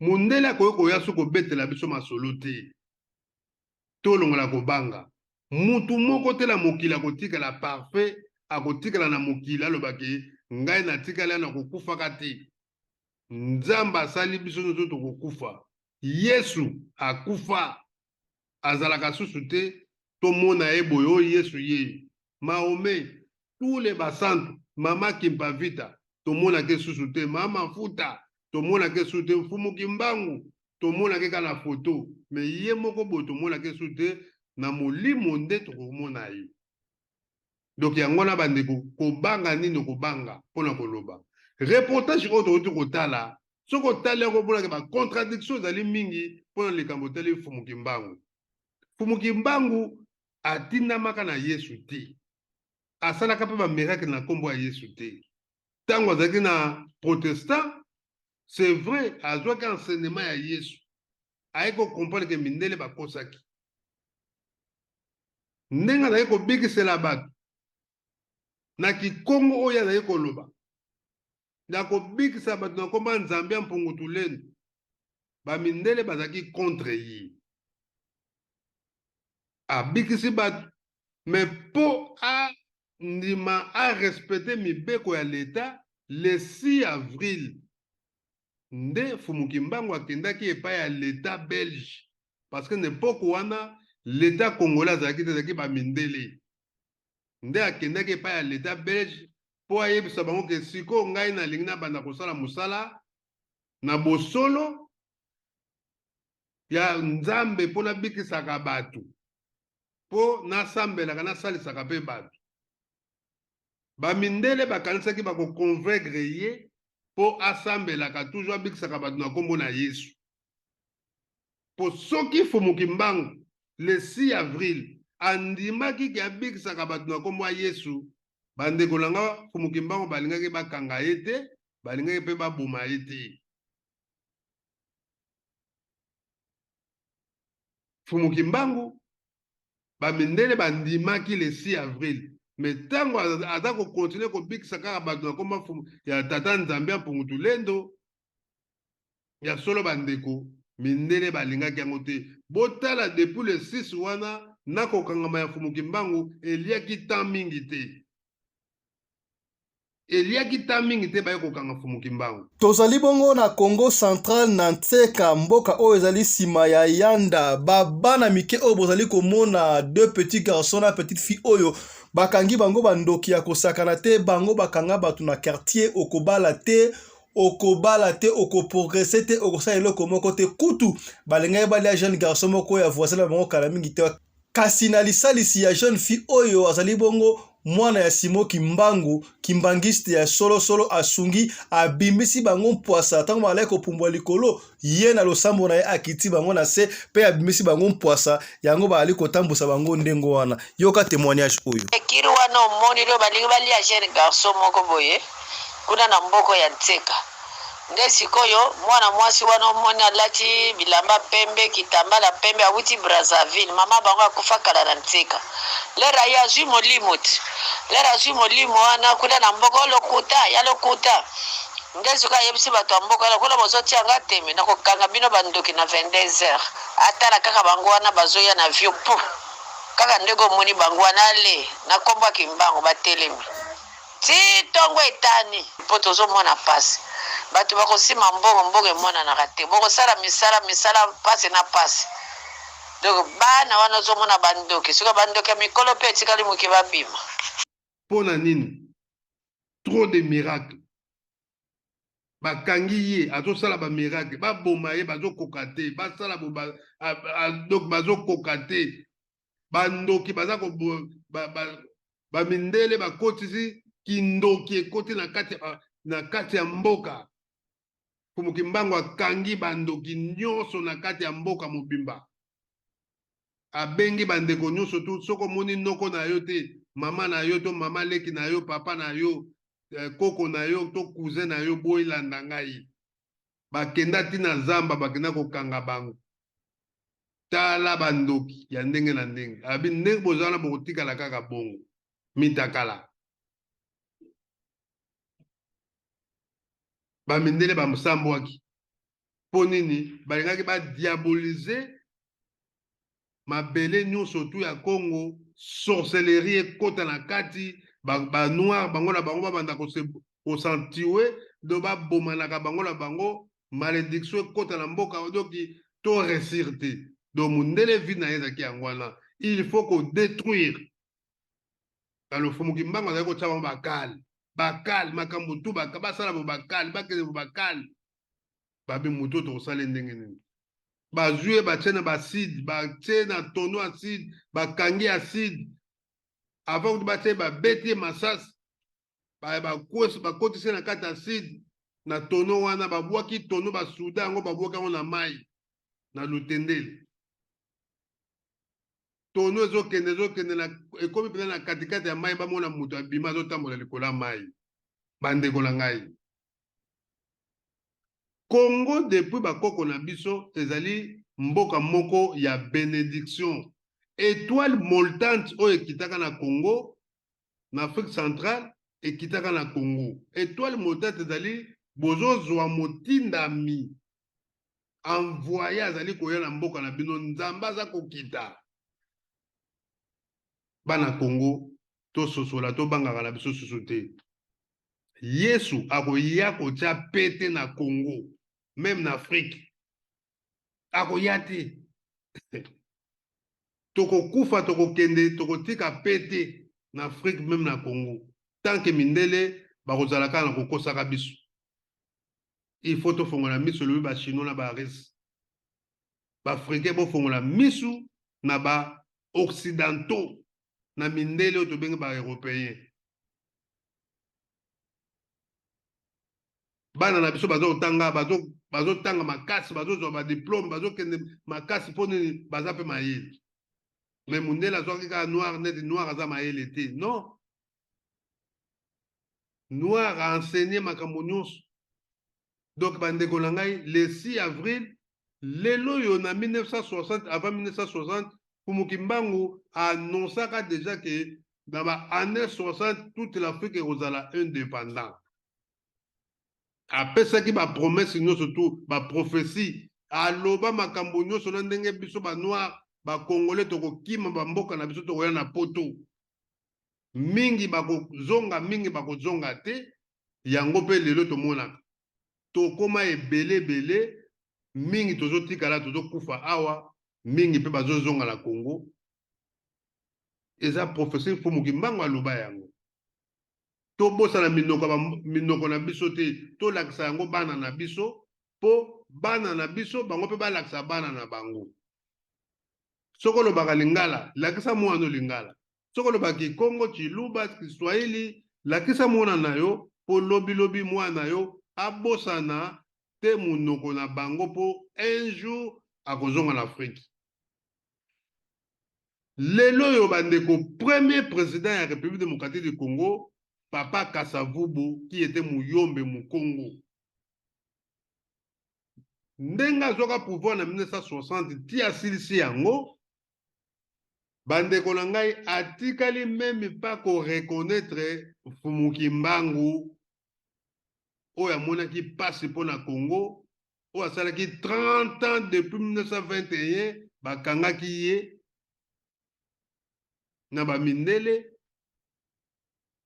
[SPEAKER 3] Mundele akoki koya so kobetela biso masolo te. Tolongola kobanga. Mutu moko te na mokili akotikala parfait, akotikala na mokili alobaki ngai natikali na kokufaka te. Nzambe asali biso nyonso tokokufa. Yesu akufa azalaka susu te, tomona ye boye oyo Yesu ye. Mahomet, tous les basantu, mama Kimpavita tomonake susu te, mama Futa tomonake susu te, Mfumu Kimbangu tomonake kaka na foto, me ye moko boye tomonake susu te, na molimo nde tokomona ye. Donc yango wana bandeko, kobanga nini kobanga mpona koloba. Reportage oyo tokoki kotala, soki otali yango omonaka ba contradiction ezali mingi mpona likambo etali Mfumu Kimbangu. Mfumu Kimbangu atindamaka na Yesu te, asalaka mpe ba miracle na nkombo ya Yesu te. Ntango azalaki na protestant, c'est vrai azwaki enseignement ya Yesu, aye kocomprendre ke mindele bakosaki ndenge azalaki kobikisela bato na kikongo oyo azalaki koloba na kobikisa bato na nkombo ya Nzambe ya Mpungu Tulendo, bamindele bazalaki contre ye. Abikisi bato me mpo andima arespecte mibeko ya leta, le 6 avril nde Mfumu Kimbangu akendaki epai ya leta belge, parce que na epoque wana leta congolais azalaki te, ezalaki bamindele. Nde akendaki epai ya leta belge mpo ayebisa bango ke sikoyo ngai nalingi nabanda kosala mosala na bosolo ya Nzambe mpo nabikisaka bato, mpo nasambelaka, nasalisaka mpe bato. Bamindele bakanisaki bakoconvaincre ye mpo asambelaka toujours, abikisaka bato na nkombo na Yesu. Mpo soki Mfumu Kimbangu le 6 avril andimaki ke abikisaka bato na nkombo ya Yesu, Bandeko na nga, Mfumu Kimbangu balingaki bakanga ye te, balingaki mpe baboma ye te. Mfumu Kimbangu, bamindele bandimaki le 6 avril, mais ntango aza kokontinue kobikisa kaka bato na komba mfumu ya tata Nzambe ya Mpungu Tulendo, ya solo bandeko, mindele balingaki yango te. Botala depuis le 6 wana na kokangama ya Mfumu Kimbangu eliaki temps mingi te. Eliaki temps mingi te baye kokanga Mfumu Kimbangu.
[SPEAKER 6] Tozali bongo na Congo central na Nseka, mboka oyo ezali nsima ya Yanda. Ba bana mike oyo bozali komona, deux petits garçons na petite fille oyo bakangi bango bandoki ya kosakana te. Bango bakanga bato na quartier, okobala te, okobala te, okoprogresse te, okosala eloko moko te. Kutu balingaki balia jeune garçon moko ya voisin na bango kala mingi te, kasi na lisalisi ya jeune fille oyo azali bongo mwana ya Simon Kimbangu, kimbangiste ya solosolo, asungi, abimisi bango mpwasa ntango bazalaki kopumbwa likolo. Ye na losambo na ye akiti bango na se mpe abimisi bango mpwasa yango, bazali kotambusa bango ndenge wana. Yoka témoignage oyo.
[SPEAKER 7] Ekiri wana omoni lio balingi balia jeune garçon moko boye kuna na mboko ya Nseka. Nde sikoyo mwana mwasi wana omoni alati bilamba pembe, kitambala pembe, awuti Brazzaville, mama bango akufa kala na Nseka. Lera ye azwi molimo ti lera azwi molimo wana kuna na mboka lokuta ya lokuta. Nde sikoyo ayebisi bato ya mboka wana, kuna bozotia nga teme, nakokanga bino bandoki na 22 heures. Atala kaka bango wana bazoya na vio pu kaka ndenge omoni bango wana ale na kombo ya Kimbangu batelemi ti ntongo etani, mpo tozomona pasi, bato bakosima mbongo, mbongo emonanaka te, bokosala misala, misala pasi na pasi. Donc bana wana ozomona bandoki, soki bandoki ya mikolo mpe etikali moke babima.
[SPEAKER 3] Mpo na nini? Trop de miracle. Bakangi ye, azosala ba miracle, baboma ye bazokoka te, basala bo ba, donc bazokoka te. Bandoki baza ko ba mindele bakotisi kindoki ekoti na kati ya, na kati ya mboka. Mfumu Kimbangu akangi bandoki nyonso na kati ya mboka mobimba. Abengi bandeko nyonso tu, soki omoni noko na yo te, mama na yo to mama leki na yo, papa na yo, koko na yo to cousin na yo, boyelanda ngai. Bakenda ti na zamba, bakenda kokanga bango. Tala bandoki ya ndenge na ndenge. Abi ndenge boza wana bokotikala kaka bongo. Mitakala. Bamindele basambwaki. Mpo nini? Balingaki badiabolize mabele nyonso tu ya Congo, sorcellerie ekota na kati, ba noir bango na bango babanda kosentue, do babomanaka bango na bango, malédiction ekota na mboka, donc to réussir te. Donc mondele vie na ye ezalaki yango wana, il faut ko détruire. Alors Mfumu Kimbangu azalaki kotia bango bakale, bakale makambo tu, basala bo bakale, bakende bo bakale. Babi moto tokosala ndenge nini? Bazwi ye batie na baside, batie na tono acide, bakangi acide avant kutu batie, babeti ye masasi, bakotisi na kati acide na tono wana, babwaki tono, basuda yango, babwaki yango na mai na Lutendele. Tono ezokende ezokende na ekomi mpenza na katikati ya mai, bamona moto abima azotambola likolo ya mai. Bandeko na ngai, Congo depuis bakoko na biso ezali mboka moko ya benediction. Étoile montante oyo ekitaka na Congo, na Afrique centrale, ekitaka na Congo. Étoile montante ezali bozozwa motindami envoyé, azali koya na mboka na bino, Nzambe aza kokita. Bana Congo tososola, tobangaka na biso susu te. Yesu akoya kotia pete na Congo, même na Afrique. Akoya te. Tokokufa, tokokende, tokotika pete na Afrique, même na Congo. Tant que mindele bakozala kaka na kokosaka biso. Il faut tofongola miso, lobi ba Chinois na ba Russes. Ba Africains bofongola miso na ba Occidentaux, na mindele oyo tobengi ba Européens. Bana na biso bazotanga, bazotanga makasi, bazozwa ba diplôme, bazokende makasi mpo nini? Baza mpe mayele. Mais mundele azwaki kaka noir, neti noir aza mayele te. Non. Noir a enseigné makambo nyonso. Donc bandeko na ngai, le 6 avril lelo oyo na 1960, avant 1960, Mfumu Kimbangu annonçaka déjà que na ba années 60 toute l'Afrique ekozala indépendant. Apesaki ba promesse nyonso tu, ba prophétie, aloba makambo nyonso na ndenge biso ba noir, ba congolais tokokima ba mboka na biso, tokoya na poto. Mingi bakozonga, mingi bakozonga te. Yango mpe lelo tomonaka tokoma ebele ebele, mingi tozotikala, tozokufa awa, mingi mpe bazozonga na Congo. Eza prophétie Mfumu Kimbangu aloba yango. Tobosana minoko, minoko na biso te, tolakisa yango bana na biso, mpo bana na biso bango mpe balakisa bana na bango. Soki olobaka lingala, lakisa mwana lingala. Soki olobaka kikongo, tshiluba, kiswahili, lakisa mwana na yo, mpo lobilobi mwana na yo abosana te monoko na bango, mpo un jour akozonga na Afrique. Lelo oyo bandeko, premier président ya République démocratique du Congo, Papa Kasavubu, qui était Muyombe Mukongo, ndenge azwaka pouvoir na 1960 ti asilisi yango, bandeko na ngai, atikali même pas koreconnaître Mfumu Kimbangu oyo amonaki mpasi mpo na Congo, oyo asalaki 30 ans depuis 1921 bakangaki ye na bamindele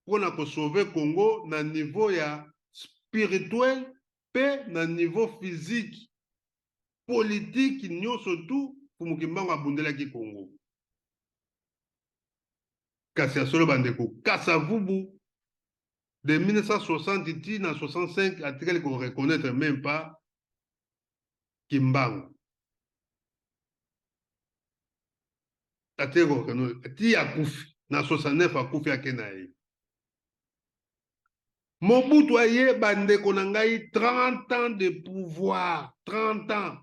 [SPEAKER 3] mpona kosauve Congo na niveau ya spirituel mpe na niveau physique, politique nyonso tu. Mfumu Kimbangu abundelaki Congo. Kasi ya solo bandeko, Kasavubu de 1960 ti na 65 atikali koreconnaître même pas Kimbangu, atikali koreconnaître ti akufi na 69, akufi ake na ye. Mobutu aye, bandeko na ngai, 30 ans de pouvoir, 30 ans,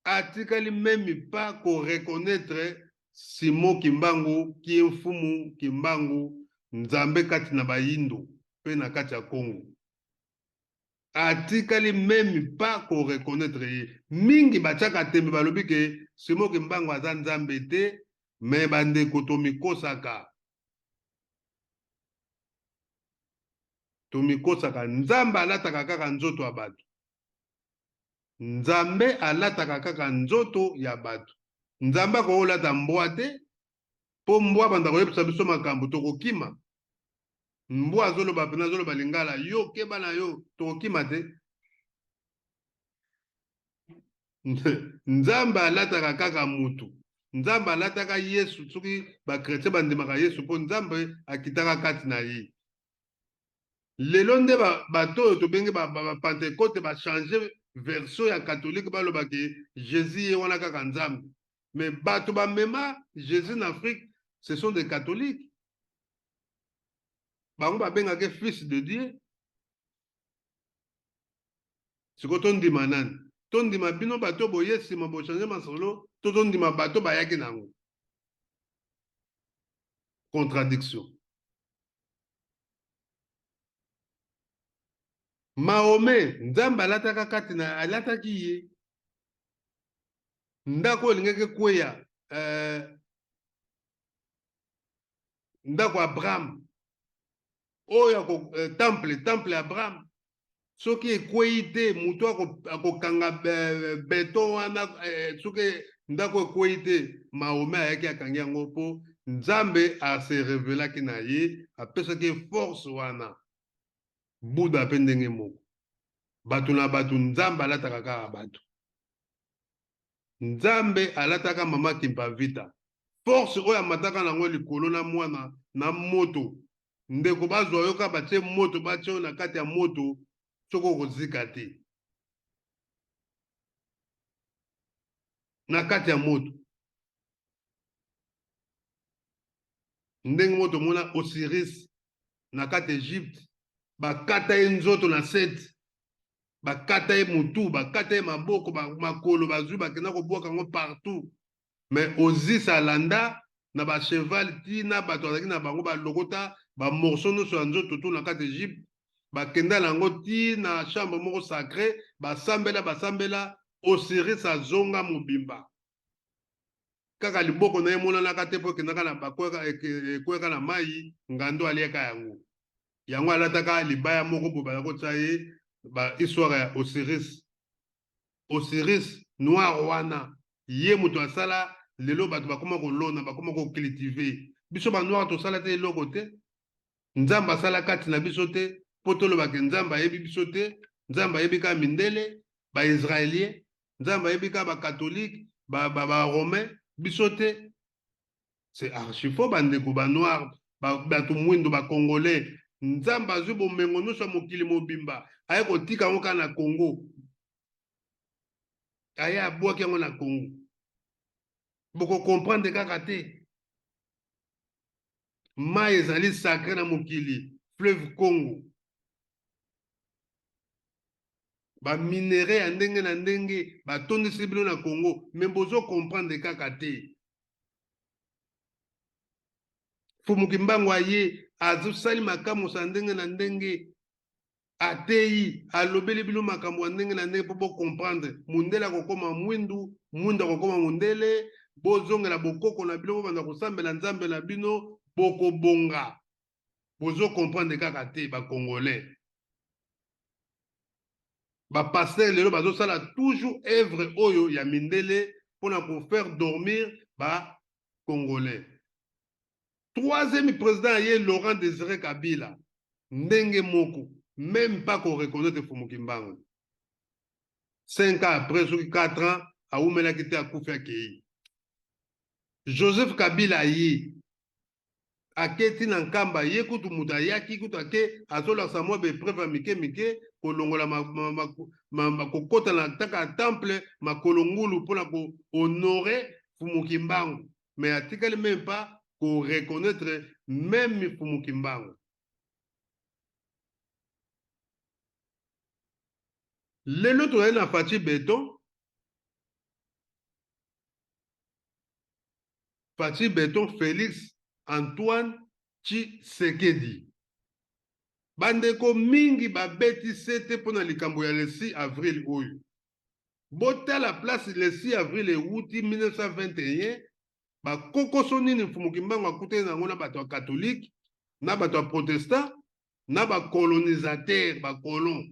[SPEAKER 3] atikali même pas koreconnaître Simon Kimbangu kie Mfumu Kimbangu, Nzambe kati na bayindo mpe na kati ya Congo. Atikali même pas koreconnaître ye. Mingi batiaka tembe, balobi ke Simon Kimbangu aza Nzambe te. Me bandeko, tomikosaka, tomikosaka. Nzambe alataka kaka nzoto ya bato. Nzambe alataka kaka nzoto ya bato. Nzambe akokolata mbwa te, mpo mbwa banda koyebisa biso makambo, tokokima. Mbwa azoloba mpena, azoloba lingala, yo keba na yo, tokokima te. Nzambe alataka kaka mutu. Nzambe alataka Yesu. Soki bachrétien bandimaka Yesu, mpo Nzambe akitaka kati na ye. Lelo nde bato oyo tobengi bapentecôte bachange version ya catholique, balobaki Jésus ye wana kaka Nzambe. Mais bato bamema Jésus na Afrique, ce sont des catholiques. Bango babengaki fils de Dieu. Sikoyo tondima nani? Tondima bino bato boye nsima bochange masolo, to tondima bato bayaki nango? Contradiction. Mahomet, Nzambe alataka kati na, alataki ye. Ndako oyo elingaki ekweya, ndako Abraham oyo temple ya Abraham, soki ekwei te, moto akokanga beton wana. Soki ndako ekwei te, Mahomet ayaki akangi yango, mpo Nzambe ase revelaki na ye, apesaki ye force wana. Buda mpe ndenge moko. Bato na bato, Nzambe alataka kaka bato. Nzambe alataka mama Kimpavita. Force oyo amataka nango likolo na mwana na moto, ndeko, bazwa yo kaka batie moto, batie yo na kati ya moto, soki okozika te na kati ya moto. Ndenge moto omona Osiris na kati ya Egypte, bakata ye nzoto na sete, bakata ye motu, bakata ye maboko, makolo, bazwi bakenda kobwaka yango partout. Mais Osiris alanda. na bacheval ti na bato azalaki na bango, balokota bamorceau nyonso ya nzoto to na kati Egypte, bakenda na yango ti na chambre moko sacré, basambela basambela, Osiris azonga mobimba. Kaka liboko na ye emonanaka te mpo ekendaka na ekweyaka na mai, ngando aliaka yango. Yango alataka libaya moko boye baza kotia ye ba histoire ya Osiris. Osiris noir wana ye moto asala lelo bato bakoma kolona, bakoma kocultive. Biso ba noir tosala te eloko te. Nzambe asala kati na biso te mpo toloba ke Nzambe ayebi biso te. Nzambe ayebi kaka mindele, ba israélien, Nzambe ayebi kaka ba catholique, ba ba, ba romain, biso te. C'est archi faux bandeko ba noir, bato mwindo, ba congolais. Nzambe azwi bomengo nyonso ya mokili mobimba, aye kotika yango kaka na Congo. Aye abwaki yango na Congo. Boko comprendre kaka te. Mai ezali sacré na mokili, fleuve Congo. Ba minerais ya ndenge na ndenge batondisi bino na Congo, mais bozo comprendre kaka te. Fumu Kimbangu aye azosali makambo ya ndenge na ndenge, ateyi, alobeli bino makambo ya ndenge na ndenge mpo bo comprendre. Mundele akokoma mwindu, mwindu akokoma mundele, bozongela bokoko na bino, bobanda kosambela Nzambe na bino, bokobonga. Bozo comprendre kaka te ba congolais. Ba pasteur lelo bazosala toujours œuvre oyo ya mindele mpona ko faire dormir ba congolais. Troisième président ye Laurent Désiré Kabila, ndenge moko, même pas ko reconnaître Fumu Kimbangu. 5 ans après, soki 4 ans, awumelaki te, akufi akei. Joseph Kabila ye aketi na Nkamba, ye kutu moto ayaki kutu ake azolakisa mwa baepreuve ya mike mike, kolongola kokota na taka temple makolo ngulu mpona kohonore Fumu Kimbangu, mais atikali même pas koreconnaître même Fumu Kimbangu. Lelo tozali na Fatshi Beton. Fatshi Beton Felix Antoine Tshisekedi. Bandeko mingi babeti sete mpo na likambo ya le 6 avril oyo. Botala place le 6 avril ewuti 1921, bakokoso nini Mfumu Kimbangu akutani na yango na bato ya catholique, na bato ya protestant, na ba colonisateurs, ba colons.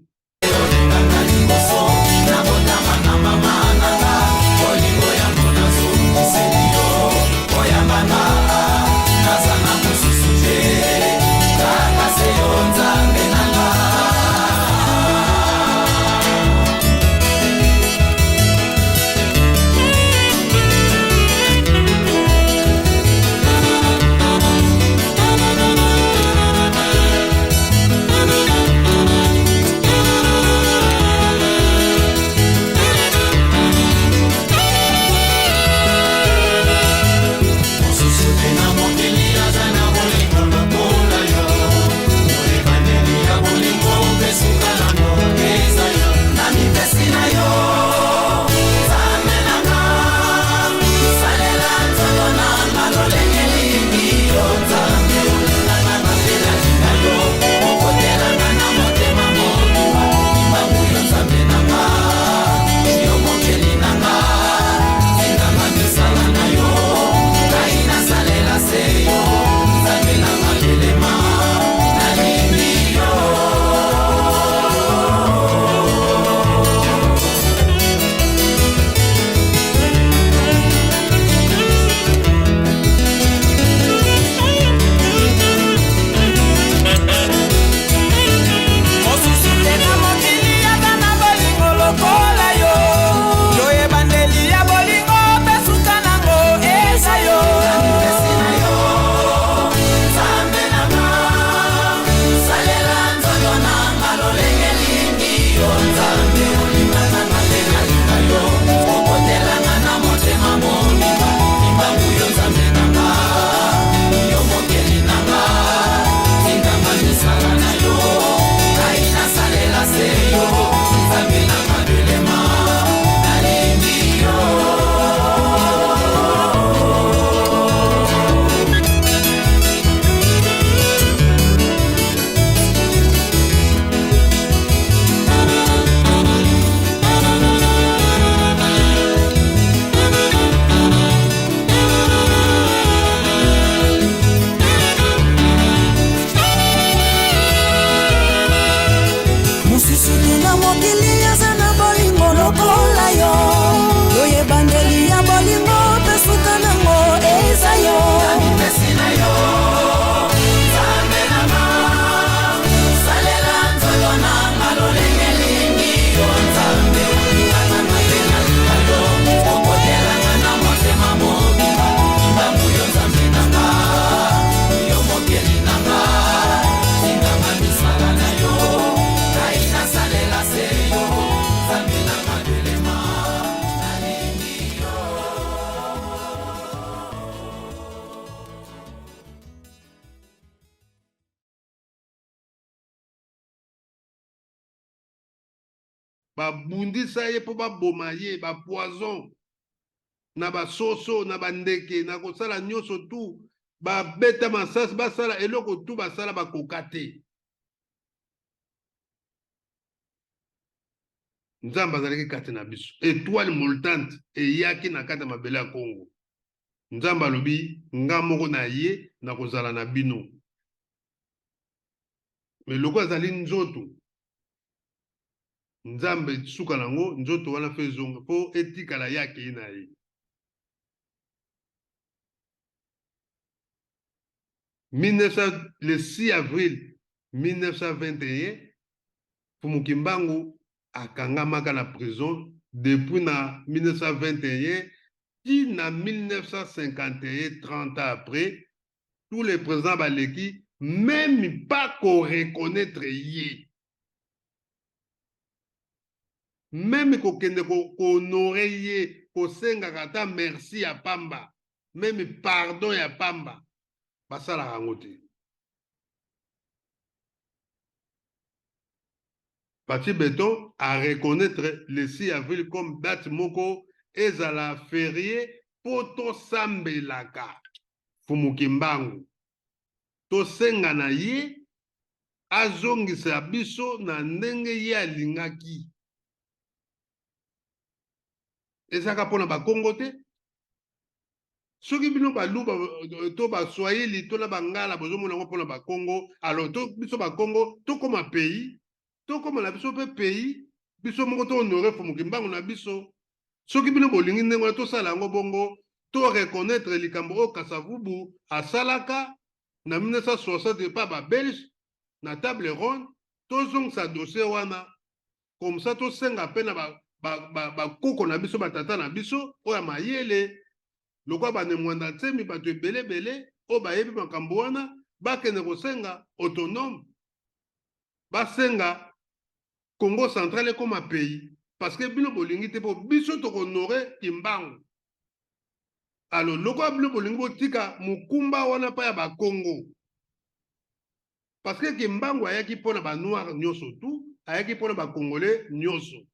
[SPEAKER 3] Babundisa ye mpo baboma ye, ba poison na basoso na bandeke na kosala nyonso tu, babeta masasi, basala eloko tu basala, bakoka te. Nzambe azalaki kati na biso. Etoile montante eyaki na kati ya mabele ya Congo. Nzambe alobi, nga moko na ye nakozala na bino. Me lokola azali nzoto, Nzambe suka nango nzoto wana fo ezonga, fo etikala ye akei na ye. Le 6 avril 1921, Mfumu Kimbangu akangamaka na prison depuis na 1921 ti na 1951, 30 ans après, tous les présidents baleki même pas ko reconnaître ye, même kokende ko honorer ye, kosengaka ata merci ya pamba, même pardon ya pamba, basalaka yango te. Fatshi Beton a reconnaître le 6 avril comme date moko ezala ferie po tosambelaka Mfumu Kimbangu, tosenga na ye azongisa biso na ndenge ye alingaki. Ezaka pona bakongo te. Soki bino baluba to baswahili to na bangala bozomona yango mpona bakongo, alors to biso bakongo tokoma pays, tokoma na biso mpe pays, biso moko to honore Mfumu Kimbangu na biso. Soki bino bolingi ndenge wana tosala yango bongo, to reconnaître likambo oyo Kasavubu asalaka na 1960 epa ba Belge na table ronde, tozongisa dossier wana comme ça tosenga mpe na bakoko na biso, batata na biso oyo ya mayele lokola ba Ne Mwanda Nsemi, bato ebele ebele oyo bayebi makambo wana, bakende kosenga autonome, basenga Congo central ekoma pays, parce que bino bolingi te po biso tokohonore Kimbangu. Alors lokola bino bolingi botika mokumba wana pa ya bakongo, parce que Kimbangu ayaki mpona ba noir nyonso tu, ayaki mpona ba congolais nyonso.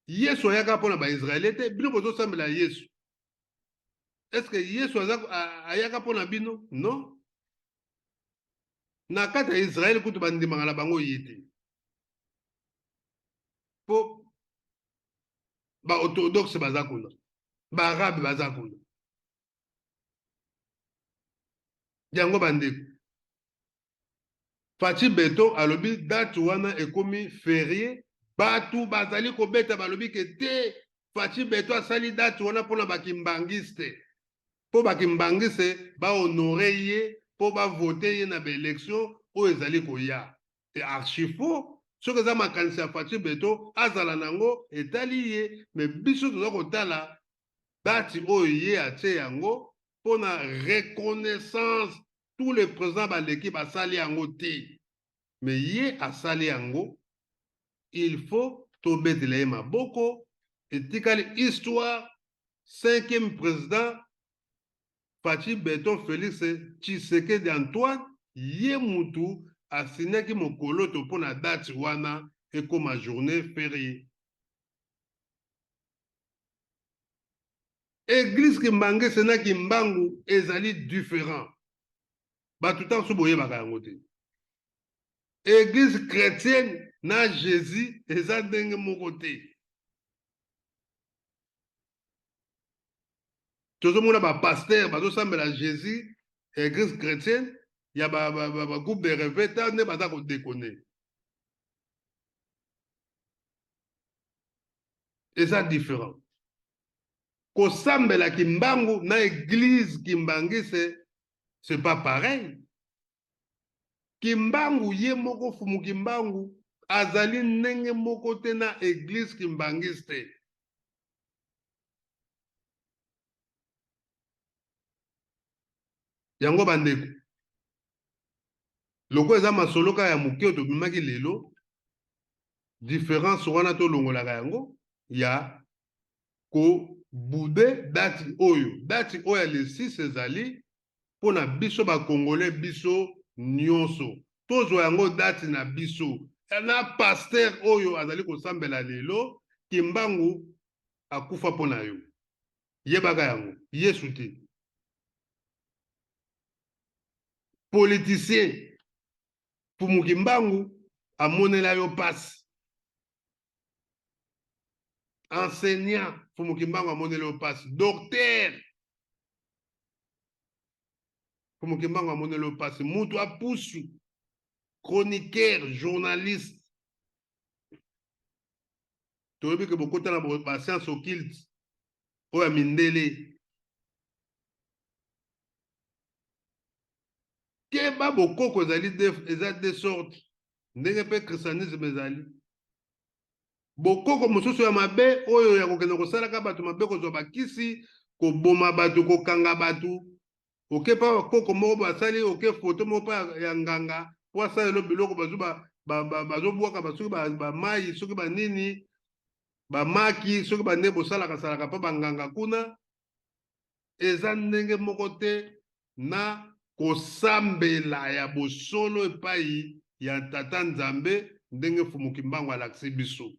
[SPEAKER 3] Yesu ayaka mpona ba israélien te. Bino bozosambela Yesu, est-ce que Yesu ayaka mpona bino? Non. Na kati ya Israël kutu bandimaka na bango ye te, po ba orthodoxe baza kuna, ba arabe baza kuna. Yango bandeko, Fatshi Beton alobi date wana ekomi ferie, batu bazali kobeta balobi ke te, Fatshi Beton asali date wana mpona bakimbangiste, mpo bakimbangiste ba honore ye mpo ba vote ye na ba election oyo ezali koya. E archi faux. Soki eza makanisi ya Fatshi Beton azala nango, etali ye, mais biso toza kotala date oyo ye atie yango mpona reconnaissance. Tous les présidents baleki basali yango te, mais ye asali yango, il faut tobetela ye maboko. Etikali histoire, cinquième président Fatshi Beton Félix Tshisekedi Antoine, ye mutu asignaki mokoloto mpona date wana ekoma journée fériée. Église Kimbanguiste na Kimbangu ezali différent. Bato ntango so boyebaka yango te. Église chrétienne na Jésus eza ndenge moko te. Tozomona ba pasteur bazosambela Jésus, église chrétienne ya ba, ba, ba, ba groupe de réveil ta nde baza kodekone. Eza différent. Kosambela Kimbangu na église Kimbanguiste, c'est pas pareil. Kimbangu ye moko, Fumu Kimbangu azali ndenge moko te na église Kimbanguiste. Yango bandeko, lokola eza masolo kaka ya moke oyo tobimaki lelo, différence wana tolongolaka yango ya kobude date oyo. Date oyo ya le 6 ezali mpona biso ba Congolais, biso nyonso tozwa yango date na biso. Na pasteur oyo azali kosambela lelo, Kimbangu akufa mpo na yo. Yebaka yango, Yesu te. Politicien Mfumu Kimbangu amonela yo pasi. Enseignant Mfumu Kimbangu amonela yo pasi. Docteur Mfumu Kimbangu amonela yo pasi. Mutu apusu, chroniqueur, journaliste, toyebi ke bokota na ba science occulte oyo ya mindele. Keba, bokoko ezali eza de sorte ndenge mpe christianisme ezali bokoko mosusu ya mabe oyo ya kokende kosalaka bato mabe, kozwa bakisi, koboma bato, kokanga bato. Oke mpa bakoko moko basali, oke foto moko mpa ya nganga mpo asalelo biloko, bazobwaka soki bamai, soki banini, bamaki, soki bande bosalaka salaka mpa banganga kuna. Eza ndenge moko te na kosambela ya bosolo epai ya Tata Nzambe ndenge Mfumu Kimbangu alakisi biso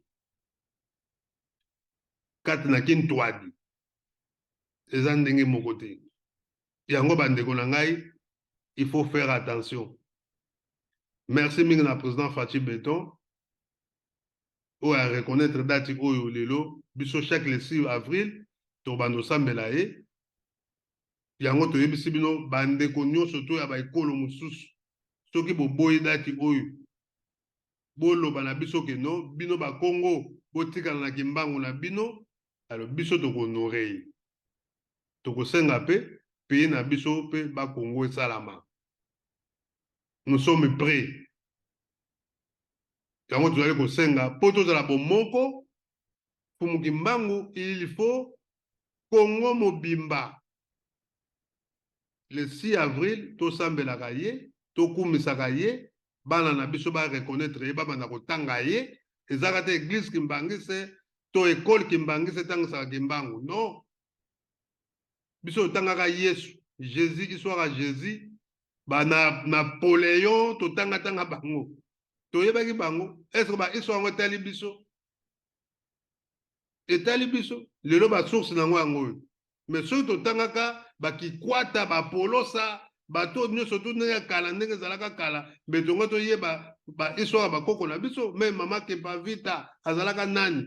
[SPEAKER 3] kati na Kintwadi. Eza ndenge moko te. Yango bandeko na ngai, il faut faire attention. Merci mingi na président Fatshi Beton oyo a reconnaître date oyo lelo biso chaque le 6 avril tobanda osambela ye. Yango toyebisi bino bandeko nyonso to ya baekolo mosusu, soki boboyi date oyo, boloba na biso ke no, bino bakongo botikala na Kimbangu na bino. Alo biso tokohonore ye, tokosenga mpe pays na biso mpe bakongo esalama. Nous sommes prêts. Yango tozali kosenga mpo tozala bomoko. Mfumu Kimbangu, il faut Congo mobimba le 6 avril tosambelaka ye, tokumisaka ye, bana na biso ba reconnaître ye, babanda kotanga ye. Ezaka te église kimbangise to école kimbangise etangisaka Kimbangu, non. Biso totangaka Yesu, Jésus, histoire ya Jésus, ba na Napoléon, totangatanga bango, toyebaki bango. Est ce que ba histoire yango etali biso? Etali biso lelo, basource nango yango oyo. Mais soki totangaka bakikwata, bapolosa, bato nyonso tu ndenge ya kala, ndenge ezalaka kala, me tongo toyeba bahistoire ya bakoko na biso. Me mama Kempavita azalaka nani?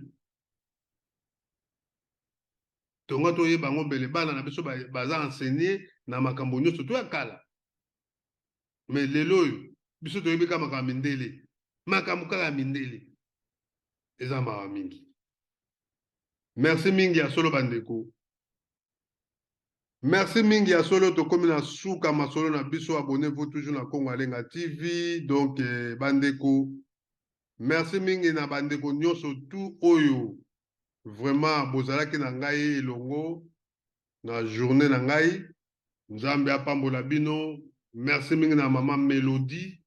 [SPEAKER 3] Tongo toyeba yango mbele bana na biso baza enseigné na makambo nyonso to ya kala. Me lelo oyo biso toyebi kaka makambo ya mindele, makambo kaka ya mindele. Eza mawa mingi. Merci mingi ya solo bandeko, merci mingi ya solo. Tokomi na suka masolo na biso. Abonnez-vous toujours na Congo Alenga TV. Donc bandeko, merci mingi na bandeko nyonso tu oyo vraiment bozalaki na ngai elongo na journée na ngai. Nzambe apambola bino. Merci mingi na mama Mélodie,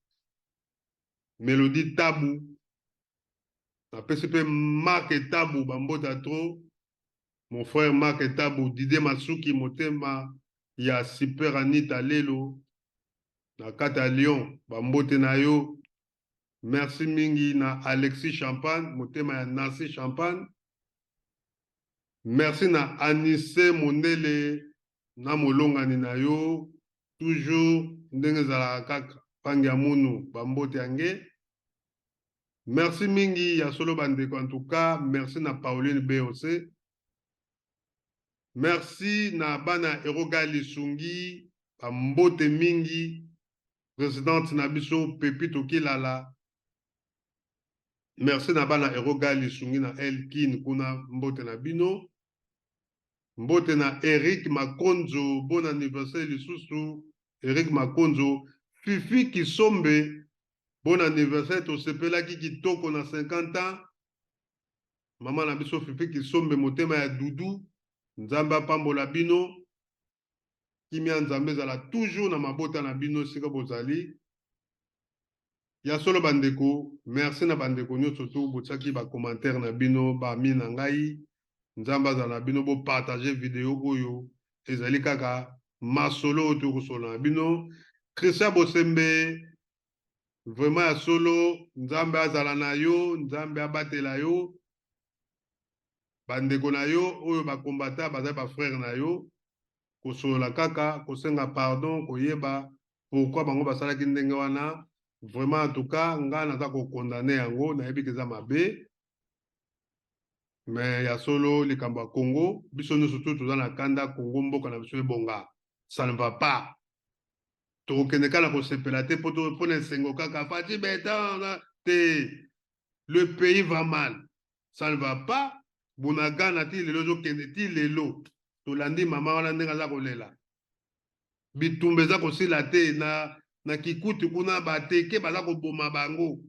[SPEAKER 3] Mélodie Tabu. Napesi mpe Mark Etabu bambota trop, mon frère Mark Etabu, Didier Masuki, motema ya Super Anita Lelo na kati ya Lyon, bambote na yo. Merci mingi na Alexis Champagne, motema ya Nancy Champagne. Merci na Anise Mondele na molongani na yo, toujours ndenge ezalaka kaka pangi ya munu, bambote ya nge. Merci mingi ya solo bandeko. En tout cas merci na Pauline BOC, merci na bana Eroga Lisungi, bambote mingi, présidente na biso Pepito Kilala. Merci na bana Eroga Lisungi na Elkin kuna, mbote na bino. Mbote na Eric Makonzo, bon anniversaire lisusu Eric Makonzo. Fifi Kisombe, bon anniversaire, tosepelaki kitoko na 50 ans. Mama na biso Fifi Kisombe, motema ya Dudu, Nzambe apambola bino. Kimia Nzambe ezala toujours na mabota na bino esika bozali. Ya solo bandeko, merci na bandeko nyonso tu botiaki ba commentaire na bino, ba-amis na ngai. Nzambe azala na bino, bopartage video oyo, ezali kaka masolo oyo tokosolola na bino. Christian Bosembe. Vraiment ya solo, Nzambe azala na yo, Nzambe abatela yo. Bandeko na yo oyo bakombata bazali ba frère na yo, kosolola kaka, kosenga pardon, koyeba pourquoi bango basalaki ndenge wana. Vraiment en tout cas nga naza ko condamner yango, nayebi ke eza mabe. Mais ya solo likambo ya Congo, biso nyonso tu toza na kanda Congo mboka na biso ebonga. Ça ne va pas. Tokokende kaka na kosepela te po mpo na esengo kaka Fatshi beton te. Le pays va mal. Ça ne va pas. Bunagana ti lelo ezokende ti lelo. Tolandi mama wana ndenge aza kolela. Bitumba eza kosila te na na Kikuti kuna bateke baza koboma bango.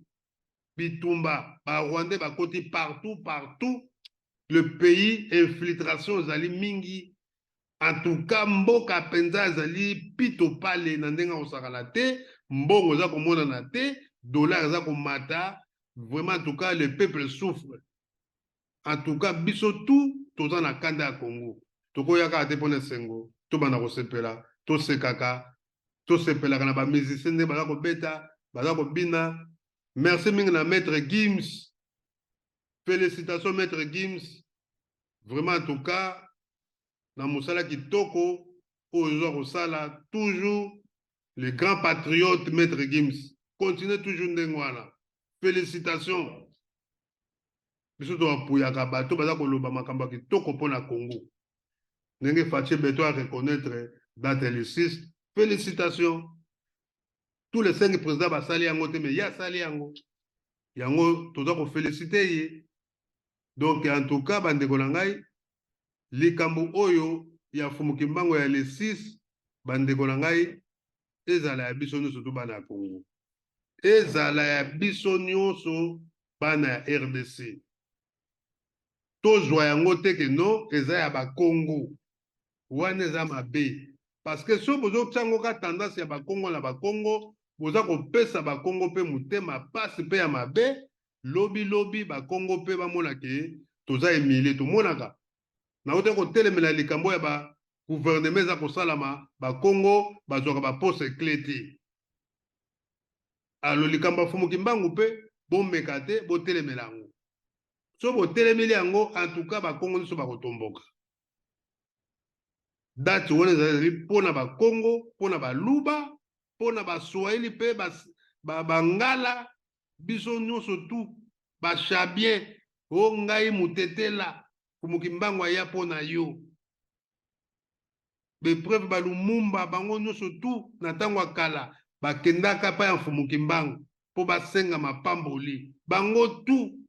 [SPEAKER 3] Bitumba ba Rwandais bakoti partout partout. Le pays infiltration ezali mingi. En tout cas mboka penza ezali pito pale na ndenge kosakana te, mbongo eza komonana te, dollar eza komata. Vraiment en tout cas le peuple souffre. En tout cas biso tout toza na kanda ya Congo. Tokoya kaka te pona esengo, tobanda kosepela, tosekaka, tosepelaka na ba musiciens nde baza kobeta, baza kobina. Merci mingi na Maître Gims. Félicitations Maître Gims. Vraiment en tout cas na mosala kitoko oyo oza kosala toujours le grand patriote Maître Gims. Continue toujours ndenge wana. Félicitations. Biso toapuyaka bato baza koloba makambo ya kitoko mpo na Congo. Ndenge Fatshi Beto a reconnaître date le 6. Félicitations. Tous les 5 présidents basali yango te, mais ye asali yango. Yango toza ko féliciter ye. Donc en tout cas bandeko na ngai, likambo oyo ya Mfumu Kimbangu ya le 6, bandeko na ngai, ezala ya biso nyonso to bana ya Congo. Ezala ya biso nyonso bana ya RDC. Tozwa yango te ke no eza ya ba Congo. Wana eza mabe. Parce que soki bozotia yango ka tendance ya ba Congo na ba Congo, boza kopesa ba Congo pe motema pasi pe ya mabe, lobi lobi ba Congo pe bamona ke toza humilie. Tomonaka nauti kotelemela likambo ya ba gouvernement eza kosalama, ba Congo bazwaka ba poste clé te. Alo likambo ya Mfumu Kimbangu pe bomeka te botelemela yango. So botelemeli yango en tout cas ba Congo nyonso bakotomboka. Date wana ezali mpona ba Congo, mpona ba Luba, mpona ba Swahili pe ba Bangala, biso nyonso tout ba Chabien, o ngai mutetela Mfumu Kimbangu aya mpona yo. Bepreuve ba Lumumba bango nyonso tout na ntango ya kala bakendaka epai ya Mfumu Kimbangu mpo basenga mapamboli. Bango tout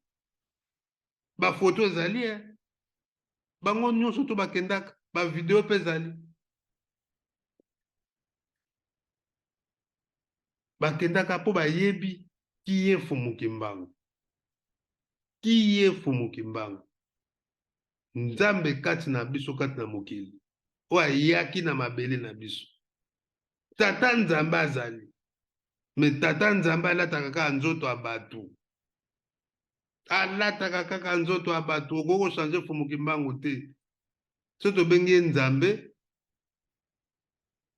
[SPEAKER 3] ba photo ezali eh. Bango nyonso tout bakendaka, ba video mpe ezali. Bakendaka mpo bayebi qui est Mfumu Kimbangu. Qui est Mfumu Kimbangu? Nzambe kati na biso kati na mokili oyo ayaki na mabele na biso. Tata Nzambe azali, me Tata Nzambe alataka kaka nzoto ya bato, alataka kaka nzoto ya bato. Okoki kochange Mfumu Kimbangu te. Soki tobengi ye Nzambe,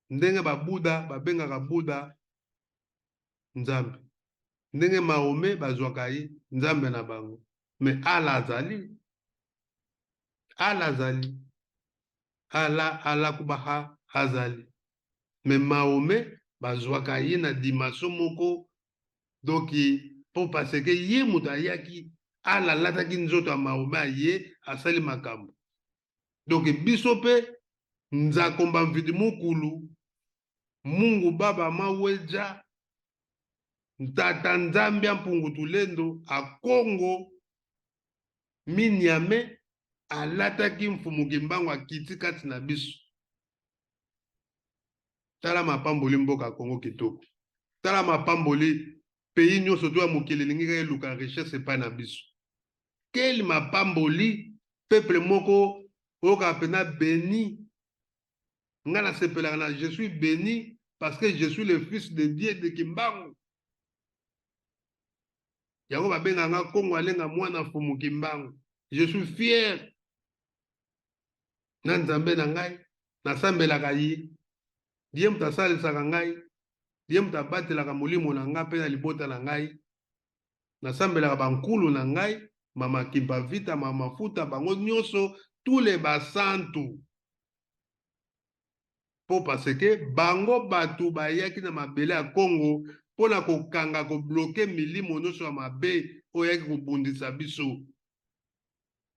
[SPEAKER 3] ndenge ba Buddha babengaka Buddha Nzambe, ndenge Mahomet bazwaka ye Nzambe na bango, me Allah azali, Allah azali, Allah Allah kubaha azali, me Mahomet bazwaka ye na dimension moko donc po parce que ye moto ayaki, Allah alataki nzoto ya Mahomet aye asali makambo. Donc biso pe Nzakomba Mvidi Mukulu, Mungu Baba Maweja, Ntata Nzambi ya Mpungu Tulendo Akongo Minyame alataki Mfumu Kimbangu akiti kati na biso. Tala mapamboli mboka Congo kitoko. Tala mapamboli pays nyonso to ya mokili elingi kaka eluka richesse epai na biso. Quel mapamboli peuple moko oyokaka mpena beni. Nga nasepelaka na je suis béni parce que je suis le fils de Dieu de Kimbangu. Yango babengaka nga Kongo Alenga mwana Mfumu Kimbangu. Je suis fier na Nzambe na ngai, nasambelaka ye. Ye moto asalisaka ngai. Ye moto abatelaka molimo na ngai mpe na libota na ngai. Nasambelaka bankulu na ngai, Mama Kimpavita, Mama Mafuta, bango nyonso, tous les basantu. Mpo parce que bango bato bayaki na mabele ya Congo mpo na kokanga, kobloke milimo nyonso ya mabe oyo eyaki kobundisa biso.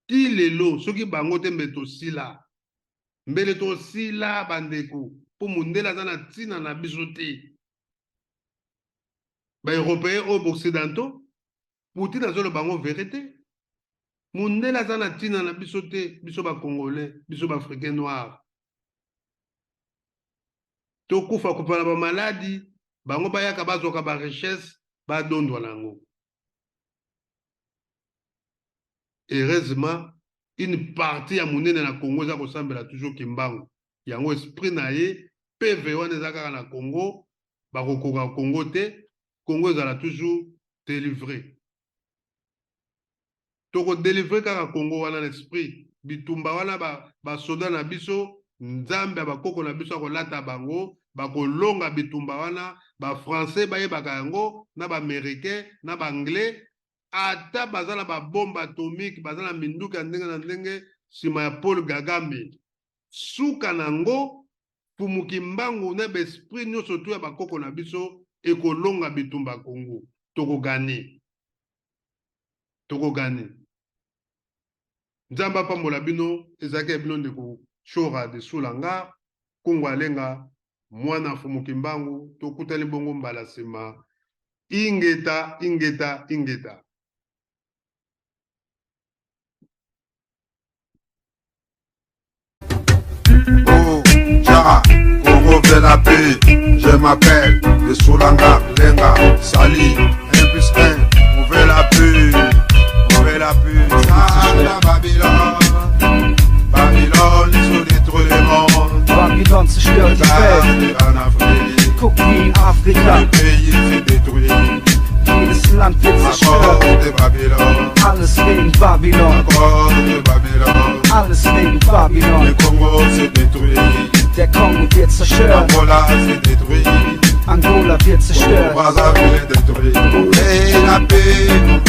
[SPEAKER 3] Ti lelo soki bango te mbele tosila. Mbele tosila bandeko, mpo mondele aza na ntina na biso te. Ba européens oyo ba occidentaux, Poutine azoloba bango vérité. Mondele aza na ntina na biso te, biso ba congolais, biso ba africain noir. Tokufa kufa na bamaladi, bango bayaka bazwaka ba richesse, badondwa na yango. Heureusement, une partie ya monene na Congo eza kosambela toujours Kimbangu. Yango esprit na ye PV wana eza kaka na Congo, bakokoka Congo te, Congo ezala toujours délivré. Toko délivrer kaka Congo wana na esprit. Bitumba wana basoda na biso, Nzambe ya bakoko na biso akolata bango, bakolonga bitumba wana. Ba français bayebaka yango, na ba américain, na ba anglais, ata baza na ba bombe atomique, baza na minduki ya ndenge na ndenge nsima ya Paul Kagame. Suka nango Fumu Kimbangu na ba esprit nyonso tu ya bakoko na biso ekolonga bitumba Congo. Tokoganye. Tokoganye. Nzambe apambola bino, ezalaki ya bino ndeko Shora de Sulanga, Kongo Alenga, mwana Fumu Kimbangu, tokutani bongo mbala sima. Ingeta, ingeta, ingeta.
[SPEAKER 1] Oh, Tcha, Congo veut la paix. Je m'appelle de Solanga, Lenga, Sali, 1 plus 1, on veut la paix. On veut la paix. Ça, la Babylone, Babylone, ils ont détruit le monde.
[SPEAKER 2] Babylon zerstört die Welt.
[SPEAKER 1] En Afrique,
[SPEAKER 2] Guck wie in Afrika.
[SPEAKER 1] Le pays s'est détruit.
[SPEAKER 2] Jedes Land wird
[SPEAKER 1] À
[SPEAKER 2] zerstört.
[SPEAKER 1] cause de Babylone.
[SPEAKER 2] Alles wegen Babylon.
[SPEAKER 1] À cause de Babylone.
[SPEAKER 2] Alles wegen Babylon.
[SPEAKER 1] Le Congo s'est détruit.
[SPEAKER 2] Der Kongo wird zerstört.
[SPEAKER 1] Angola s'est détruit.
[SPEAKER 2] Angola wird zerstört.
[SPEAKER 1] Brazzaville est détruit. Et la paix.